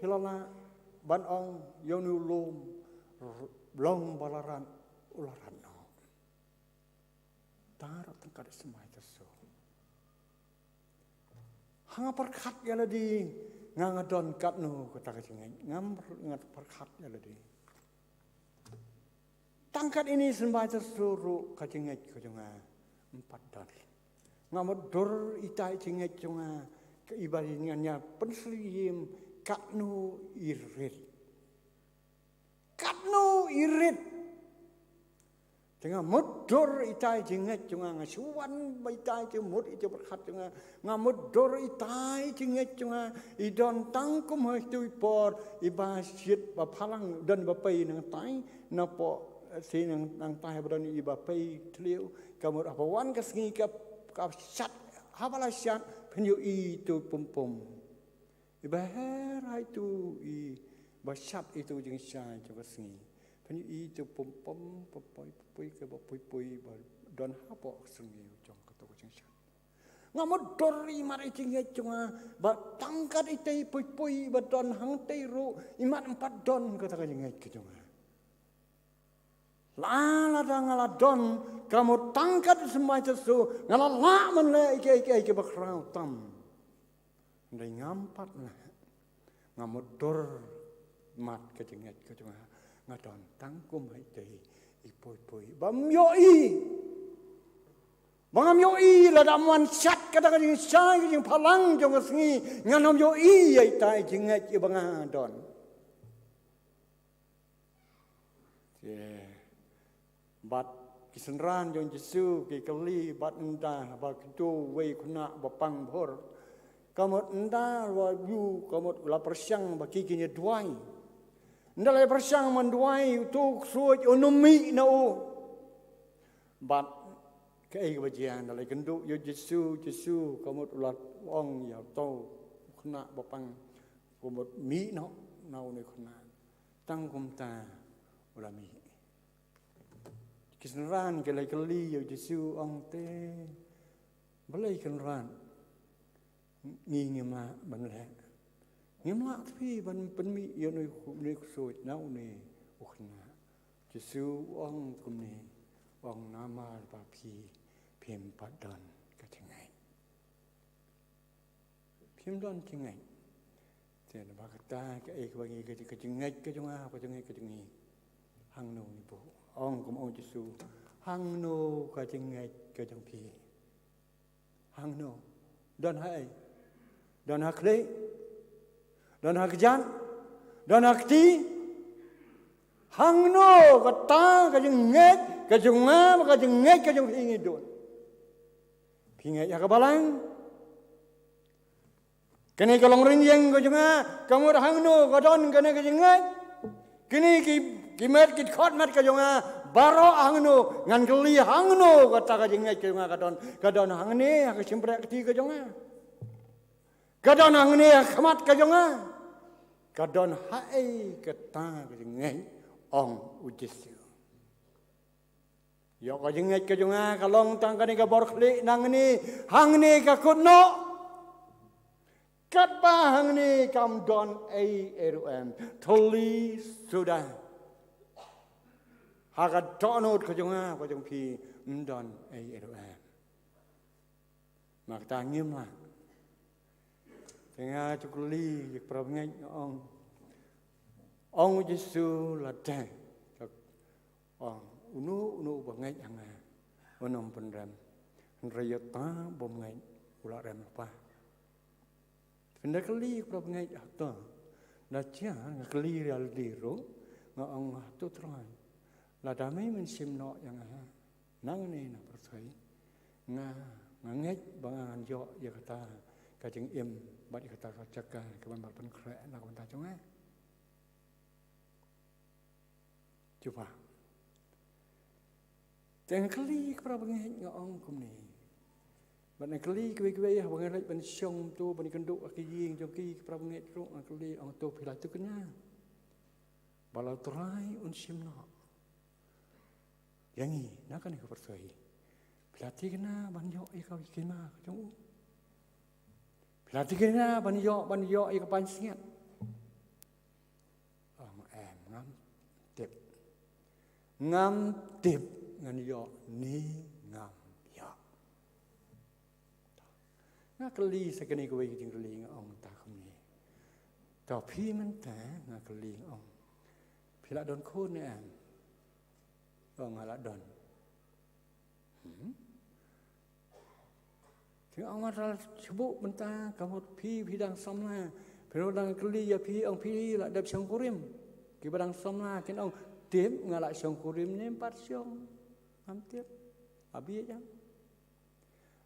phi la lah ban ong ïa une u lum, r-, long ba la rat, u la rat noh. Tang kat i symbai tyrso. Ha nga pyrkhat ïa lade, nga nga don katno kata ka jingngeit, ngam, nga pyrkhat ïa lade. Tang kat ine i symbai tyrso ruh ka jingngeit ka jong nga ym pat don. Nga mutdur ita i jingngeit jong nga, ka iba ngan ïa pynsyriem katno i rit. Katno i rit. Te nga mutdur ita i jingngeit jong nga, nga shu wan ba ita i jingmut i jingpyrkhat jong nga. Nga mutdur ita i jingngeit jong nga, i don tang kum ha itu i por, iba shit ba phalang don ba pei nangtai, napoh, eh, shi nang, nangtai ba don iba pei thliew, ka mut haba wan ka sngi ka, ka shat, haba la shat, phin ïohi itu pum pum. Iba her ha itu iba shat itu jingshai jong ka sngi. Phin ïohi itu pum pum, pum pui, pum pui, kaba pui pui, ba don hapoh ka sngi jong kato ka jingshat. Nga mutdur i mat i jingngeit jong nga, ba tang kat itei pui pui, ba don hangtei ruh, i mat ym pat don kata ka jingngeit ka jong nga. La lada nga la don, ka mut tang kat i symbai tyrso, nga la lah ban leh ïa kiei kiei kiba khraw tam. Hynrei ngam pat lah. Nga mutdur mat ka jingngeit ka jong nga. Nga don tang kum ha itei i pui pui. Bym ïohi. Ba ngam ïohi lada ym wan shat kata ka jingshai ka jingphalang jong ka sngi. Ngan ym ïohi ïa ita i jingngeit iba nga don. Te bad ki synran jong Jisu ki kylli bad ynda ba kito wei khynnah ba pang bhur. Ka mut ynda wa yu ka mut la pyrshang ba ki kin ïa duwai. Ynda la pyrshang ban duwai uto u ksuid un ym mih na u. Bad kaei kaba jia ynda la kynduh ïa u Jisu, Jisu ka mut u la ong ïa uto u khynnah ba pang, ka mut mih noh na une u khynnah. Tang kumta u la mih. Ki synran ki la kylli ïa u Jisu, ong te, balei kynrad ngi ngim lah ban leh? Ngim lah te phi ban pynmih ïa une u, une u ksuid na une u khynnah. Jisu u ong kumne, u ong namar ba phi phim pat don ka jingngeit. Phim don jingngeit. Te naba kata kaei kaba ngi ka, ka jingngeit ka jong nga, ka jingngeit ka jong ngi, hangno ngi buh? Ong kum ong Jisu, hangno ka jingngeit ka jong phi? Hangno? Don ha ei? Don ha khlieh? Don ha kjat? Don ha kti? Hangno kata ka jingngeit ka jong nga, ka jingngeit ka jong phi ngi don? Phi ngeit ha ka balang? Kane ka long rynïeng ka jong nga, ka mut hangno ka don kane ka jingngeit? Kine ki, ki met ki khot met ka jong nga baroh, hangno, ngan kylli hangno kata ka jingngeit ka jong nga ka don? Ka don hangne ha ka shympriahkti ka jong nga? Ka don hangne ha khmat ka jong nga? Ka don ha ei kata ka jingngeit? Ong u Jisu. Ïoh ka jingngeit ka jong nga ka long tang kane ka bor khlieh nangne, hangne ka kut noh. Katba hangne kam don ei ei ruh em. Thylli suda. Ha ka dohnud ka jong nga, ka jong phi, ym don ei ei ruh em. Namar kata ngim lah. Te nga ju kylli ïa ki para bangeit nga ong, ong u Jisu lade, ong uno uno uba ngeit ha nga, un ym pynrem, hynrei ïa uta uba ngeit u la rem lypa. Te pynda kylli ïa ki para bangeit, hato, lada jia nga kylli ïa lade ruh, nga ong, hato Trai, lada me men shim noh ïa nga nangne na pyrthei, nga, nga ngeit ba ngan ïoh ïa kata ka jingim bad ïa kata ka jaka kaba me la pynkhreh na ka bynta jong nga? Jubab. Te nga kylli ki para bangeit nga ong kumne. Bad nga kylli kiwei kiwei haba nga leit ban shong to ban ïakynduh ha ki ïing jong ki, ki para bangeit ruh nga kylli, ong to phi la thikna ba la u Trai un shim noh ïa ngi na kane ka pyrthei? Phi la thikna ban ïoh ïa ka hima ka jong u? Phi la thikna ban ïoh, ban ïoh ïa ka pansngiat? Ong em, ngam tip. Ngam tip ngan ïoh ne ngam ïoh. Nga kylli sa kane kawei ka jingkylli, nga ong mynta kumne. To phi mynta, nga kylli, nga ong, phi la don khun ne em? Ong nga la don. Hmm? Te nga ong, wat la shu buh mynta, ka mut phi, phi dang samla. Phi ruh dang kylli ïa phi, ong phi la dep shongkurim. Kiba dang samla kin ong, tip nga la shongkurim ne em pat shong? Ngam tip. Abi ïa jam.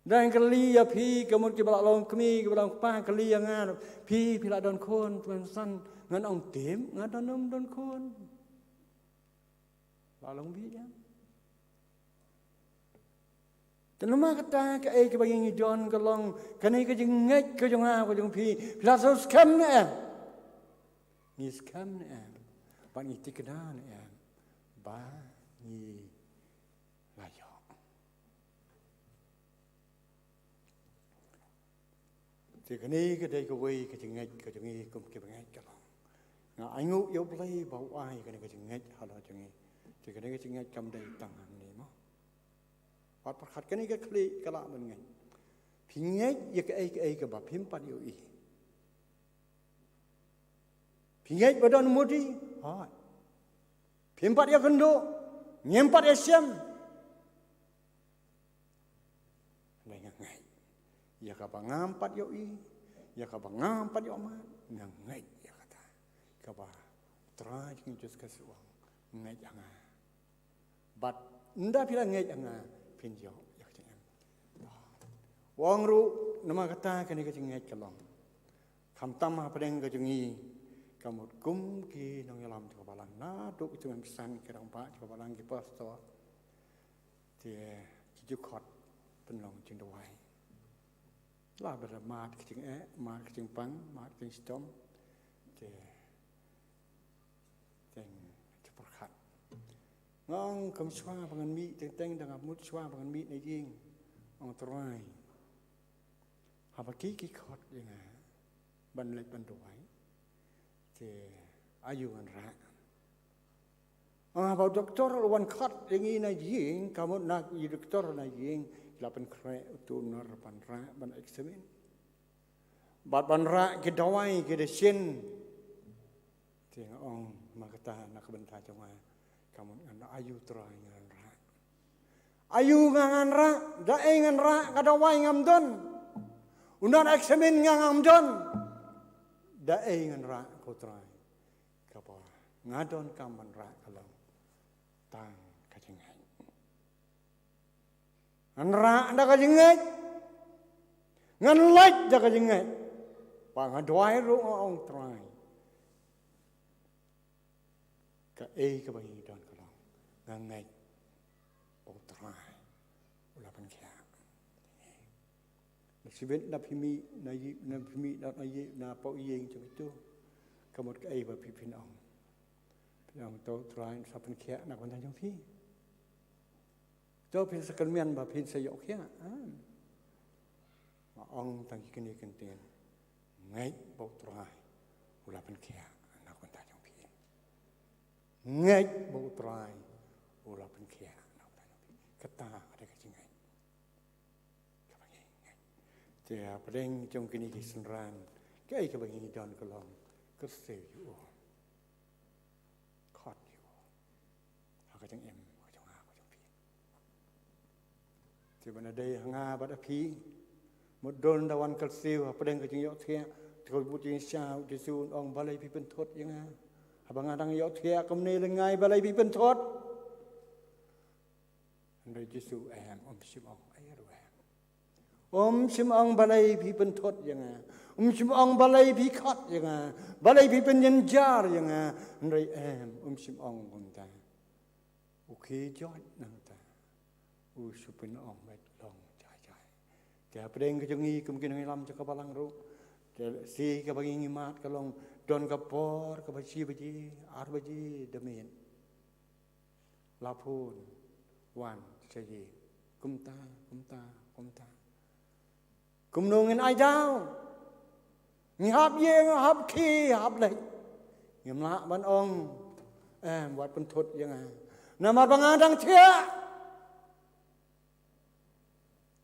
Dang kylli ïa phi, ka mut kiba la long kmie, kiba long kpa, kylli ïa nga, phi, phi la don khun, phi la san? Ngan ong, tip nga don, ym don khun. La long bih ïa. Te namar kata kaei kaba ngi don ka long kane ka jingngeit ka jong nga, ka jong phi. Phi la sngewskhem ne em? Ngi skhem ne em? Bad ngi thikna ne em ba ngi la ïoh? Te kane ka dei kawei ka jingngeit ka jong ngi kum ki bangeit ka long. Nga ainguh ïa U Blei ba u ai kane ka jingngeit halor jong ngi. Te kane ka jingngeit kam dei tang hangne mo. Wat pyrkhat, kane ka khlieh ka lah ban ngeit. Phi ngeit ïa kaei kaei kaba phim pat ïohi? Phi ngeit ba don Modi? Hooid. Phim pat ïakynduh, ngim pat ïashem. Hynrei nga ngeit ïa kaba ngam pat ïohi, ïa kaba ngam pat ïohmad, nga ngeit ïa kata kaba U Trai jong ngi Jisu Khrist u ong, ngeit ha nga. Bad ynda phi la ngeit ha nga, phin ïoh ïa ka jingim. U ong ruh, namar kata kane ka jingngeit ka long, khamtam hapdeng ka jong ngi, ka mut kum ki nongïalam jong ka balang, naduh ki tymmen basan, ki rangbah jong ka balang, ki pastor, te ki ju khot pynlong jingduwai. La ba da mad ka jingeh, mad ka jingpang, mad ka jingshitom, te teng, te pyrkhat. Nga ong kam shuwa ba ngan mih, teng teng da nga mut shuwa ba ngan mih na ïing. Ong Trai, haba ki ki khot ïa nga ban leit ban duwai, te aïu ngan rah? Ong haba u doktor u wan khot ïa ngi na ïing, ka mut na i doktor na ïing la pynkhreh u tumor ban rah, ban examine, bad ban rah ki dawai ki dashin. Te nga ong, ma kata na ka bynta jong nga, ka mut ngan, aïu Trai ngan rah? Aïu nga ngan rah? Da ei ngan rah? Ka dawai ngam don. U nat examine nga ngam don. Da ei ngan rah ko Trai? Kaba nga donkam ban rah ka long tang ka jingngeit. Ngan rah da ka jingngeit. Ngan leit da ka jingngeit. Ba nga duwai ruh nga ong Trai, kaei kaba ngi don ka long, nga ngeit ba u Trai u la pynkhiah. Na shibit na phi mih na ïing, na phi mih na ïing, na pau ïing jong itu, ka mut kaei ba phi phin ong? Phin ong to u Trai un sa pynkhiah na ka bynta jong phi? To phin sa kyrmen ba phin sa ïoh khiah? Nga ong tang kine ki ktien: ngeit ba u Trai u la pynkhiah na ka bynta jong phi. Ngeit ba u Trai u la pynkhiah na ka bynta jong phi. Kata ka dei ka jingngeit. Kaba ngi ngeit. Te hapdeng jong kine ki synran, kaei kaba ngi don ka long, kyrsiew ïa u, khot ïa u ha ka jingim ka jong nga ka jong phi. Te ba na dei ha nga bad ha phi, mut don da wan kyrsiew hapdeng ka jingïohthiah, te ka mut jingïasha, u Jisu un ong, balei phi pynthut ïa nga? Haba nga dang ïohthiah kumne lyngngai, balei phi pynthut? Hynrei Jisu em, um shym ong ei ruh em. Um shym ong balei phi pynthut ïa nga. Um shym ong balei phi khot ïa nga. Balei phi pynjynjar ïa nga. Hynrei em, um shym ong kumta. U khie joit nangta. U shu pyn-ong, met long jai jai. Te hapdeng ka jong ngi kum ki nongïalam jong ka balang ruh, te shi kaba ngi mad ka long, don ka por kaba shi baje, ar baje da miet, la phone wan sha ïing. Kumta, kumta, kumta. Kumno ngin ai daw? Ngi hap ïing, hap khie, hap leit. Ngim lah ban ong, em, wat pynthut ïa nga, namar ba nga dang thiah.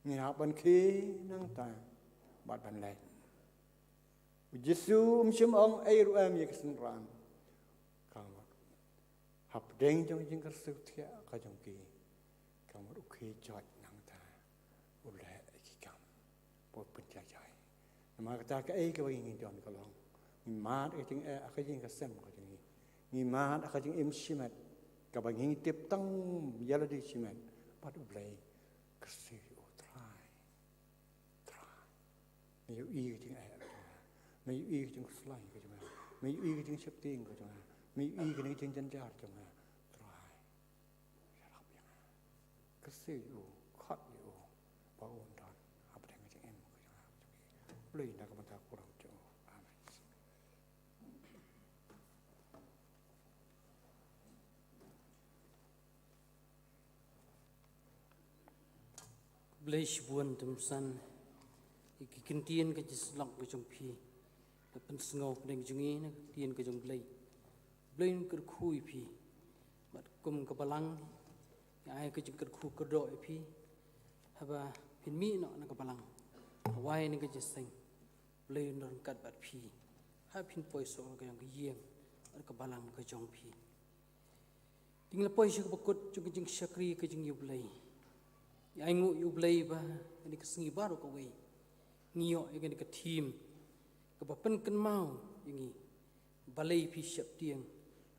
Ngi hap ban khie nangta bad ban leit. U Jisu um shym ong ei ruh em ïa ki synran. Ka mut hapdeng jong ka jingkyrsiew thiah ka jong ki, ka mut u khie joit nangta u leh ïa ki kam ba pynjai jai. Namar kata, kaei kaba ngi don ka long, ngi mad ha ka jingeh, ha ka jingkyrmen ka jong ngi. Ngi mad ha ka jingim shimet kaba ngi tip tang ïa lade shimet. Bad U Blei, kyrsiew ïa u Trai. Trai, me ïohi ka jingeh ka jong nga. Me ïohi ka jingkhuslai ka jong nga. Me ïohi ka jingsheptieng ka jong nga. Me ïohi ka jingjynjar jong nga. Trai, ïarap ïa nga. Kyrsiew ïa u, khot ïa u, ba un don hapdeng ka jingim ka jong nga, ka jong ngi. Khublei na ka bynta ka burom jong u. Amen. Khublei shibun, Tymmen San, ïa ki ktien ka jingsyllok ka jong phi. La pynsngew pdeng jong ngi na ka ktien ka jong U Blei. U Blei un kyrkhu ïa phi. Bad kum ka balang, ngi ai ka jingkyrkhu kyrdoh ïa phi. Haba phin mih noh na ka balang, hawei na ka jingïaseng, U Blei un ryngkat bad phi. Haba phin poi sha ka jong ka ïing bad ka balang ka jong phi. Te ngi la poi sha kaba kut jong ka jingshakri ka jong U Blei. Ngi ainguh ïa U Blei ba kane ka sngi baroh kawei ngi ïoh ïa kane ka theme kaba pynkynmaw ïa ngi. Balei phi sheptieng,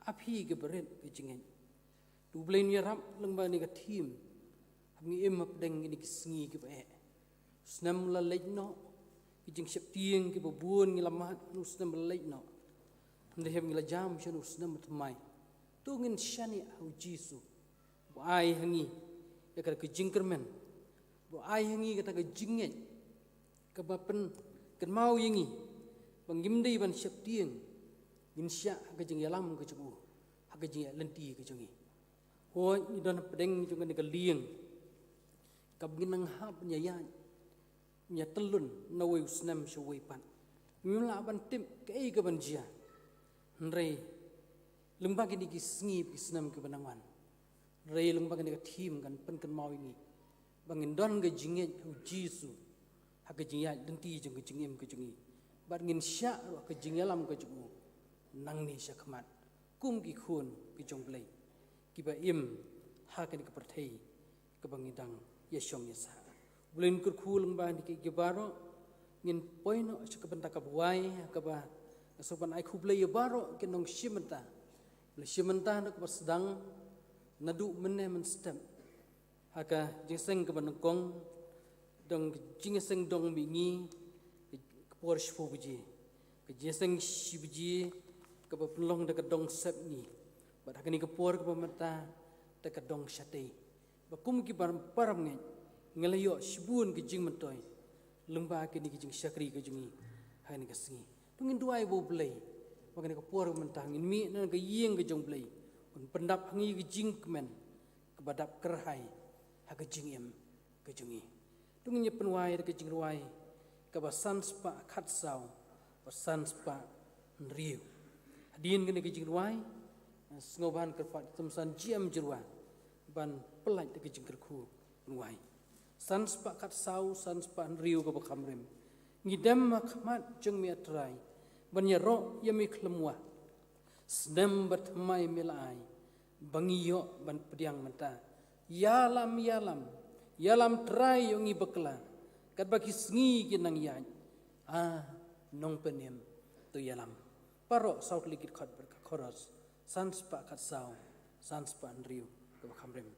a phi kiba rit ka jingngeit? To U Blei un ïarap lyngba kane ka theme haba ngi im hapdeng kine ki sngi kiba eh. U snem u la leit noh, ki jingsheptieng kiba bun ngi la mad ha u snem u la leit noh. Hynrei haba ngi la jam sha u snem ba thymmai, to ngin shaniah ha U Jisu, ba u ai ha ngi ïa kata ka jingkyrmen, ba u ai ha ngi kata ka jingngeit kaba pynkynmaw ïa ngi ba ngim dei ban sheptieng, ngin shah ha ka jingïalam ka jong u, ha ka jingïaid lynti ka jong ngi. Hooid, ngi don hapdeng jong kane ka lieng kaba ngi nang hap ban ïaid, ban ïatyllun na uwei u snem sha uwei pat. Ngim lah ban tip kaei kaban jia. Hynrei lyngba kine ki sngi, ki snem kiba nang wan, hynrei lyngba kane ka theme kan pynkynmaw ïa ngi ba ngin don ka jingngeit ha u Jisu ha ka jingïaid lynti jong ka jingim ka jong ngi, bad ngin shah ruh ka jingïalam ka jong u nangne sha khmat kum ki khun ki jong U Blei kiba im ha kane ka pyrthei kaba ngi dang ïashong ïasah. U Blei un kyrkhu lyngba kine kiei kiei baroh. Ngin poi noh sha ka bynta kaba wai, kaba nga sngewbha ban ai khublei ïa baroh ki nongshim bynta, ki nongshim bynta na kaba sdang naduh mynne mynstep ha ka jingïaseng kaba nyngkong. Dang ka jingïaseng dang mihngi ka por shiphew baje, ka jingïaseng shi baje kaba pynlong da ka dang sepngi, bad ha kane ka por kaba mynta da ka dang shatei. Ba kum ki para, para bangeit, ngi la ïoh shibun ki jingmyntoi lyngba kine ki jingshakri ka jong ngi ha kane ka sngi. To ngin duwai ba U Blei ba kane ka por mynta ngin mih na ka ïing ka jong U Blei un pyndap ha ngi ka jingkmen kaba dap kyrhai ha ka jingim ka jong ngi. To ngin ïa pynwai da ka jingrwai kaba san spah khatsaw bad san spah hynriew. Hadien kane ka jingrwai, sngewbha kyrpad Khyrsniang J M Jyrwa ban pyllait da ka jingkyrkhu pynwai. San spah khatsaw, san spah hynriew kaba kham rim. Ngi dem ha khmat jong me, A Trai, ban ïaroh ïa me khlem wah. Snem bad thymmai me la ai ba ngi ïoh ban pdiang mynta. Ïalam, ïalam, ïalam Trai ïa ngi bakla, katba ki sngi ki nang ïaid. A Nongpynim, to ïalam. Baroh saw tylli ki dkhot bad ka chorus, san spah khatsaw, san spah hynriew kaba kham rim.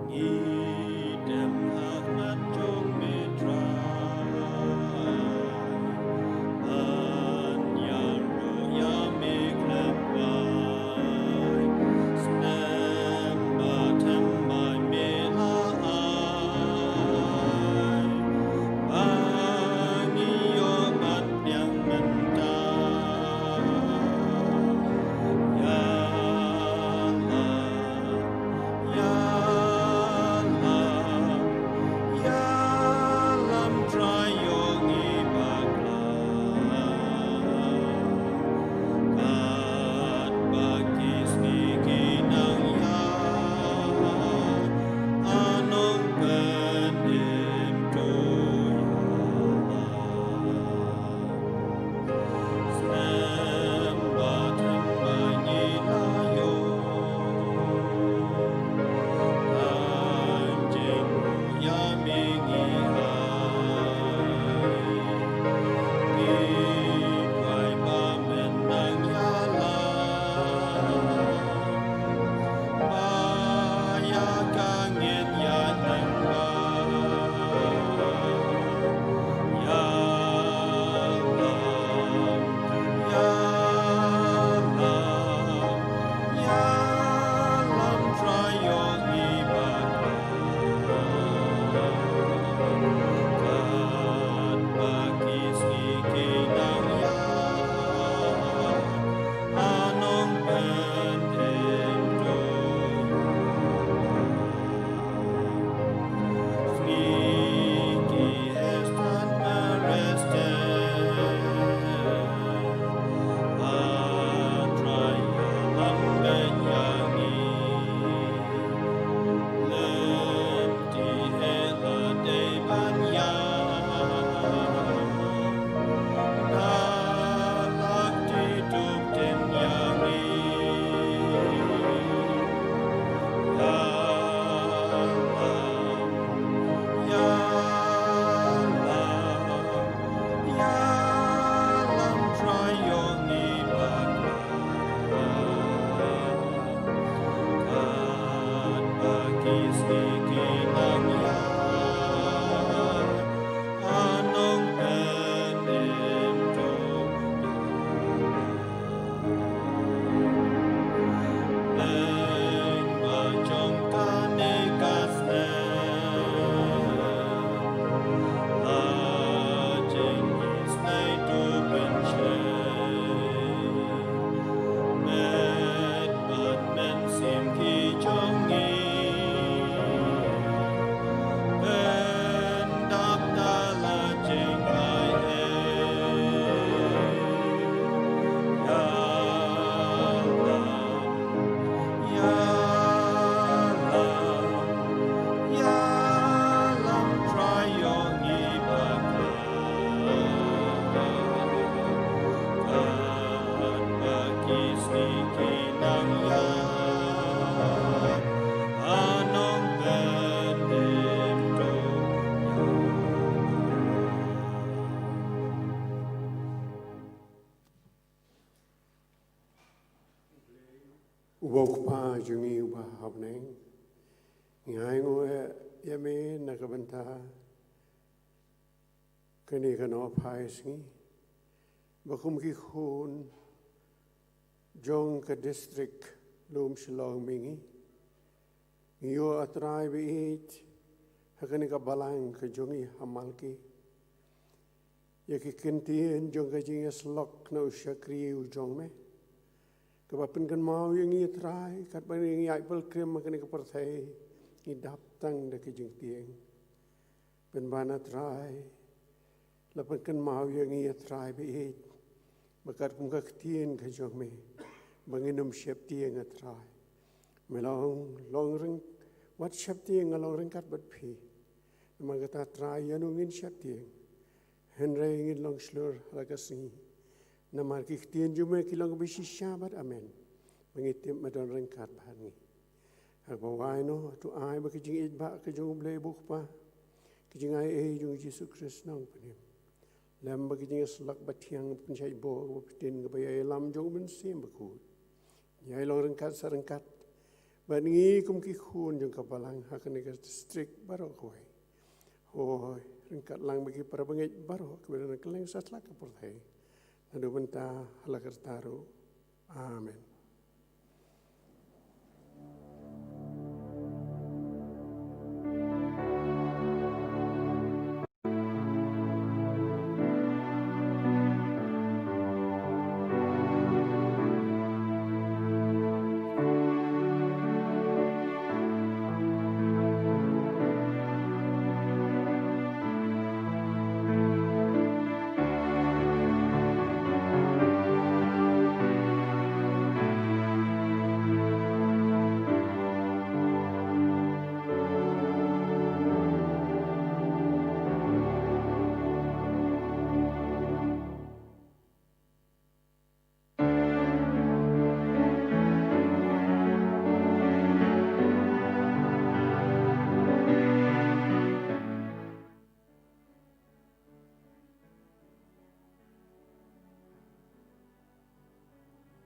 Ngi dem ha khmat jong me Trai, ban ïaroh ïa me khlem wai. Snem Uba U Kpa jong ngi uba ha bneng, ngi ai nguh ïa me na ka bynta kane ka nongphai sngi, ba kum ki khun jong ka district Lum Shillong Mengi, ngi ïoh, A Trai ba ïeit, ha kane ka balang ka jong ngi ha Malki, ïa ki ktien jong ka jingïasyllok na u shakri u jong me, kaba pynkynmaw ïa ngi, A Trai, katba ngi ïaid pilgrim ha kane ka pyrthei, ngi dap tang da ka jingtieng. Pynban, A Trai, la pynkynmaw ïa ngi, A Trai ba ïeit, ba katkum ka ktien ka jong me, ba ngin ym sheptieng, A Trai. Me la ong, long ryng, wat sheptieng, nga long ryngkat bad phi. Namar kata, A Trai, ïano ngin sheptieng? Hynrei ngin long shlur ha la ka sngi, namar ki ktien jong me ki long kaba shisha bad amen, ba ngi tip me don ryngkat bad ngi. Ha kaba wai noh, to ai ba ka jingïeit ba ka jong U Blei ba U Kpa, ka jingaiei jong U Jisu Khrist Nongpynim, lem bad ka jingïasyllok bathiang, pynshait bor, ba pyntin, kaba ïalam jong U Mynsiem Bakhuid, ïai long ryngkat sa ryngkat bad ngi kum ki khun jong ka balang ha kane ka district baroh kawei. Hooid, ryngkat lang bad ki para bangeit baroh kiba don ha kylleng satlak ka pyrthei, naduh mynta ha la karta ruh. Amen.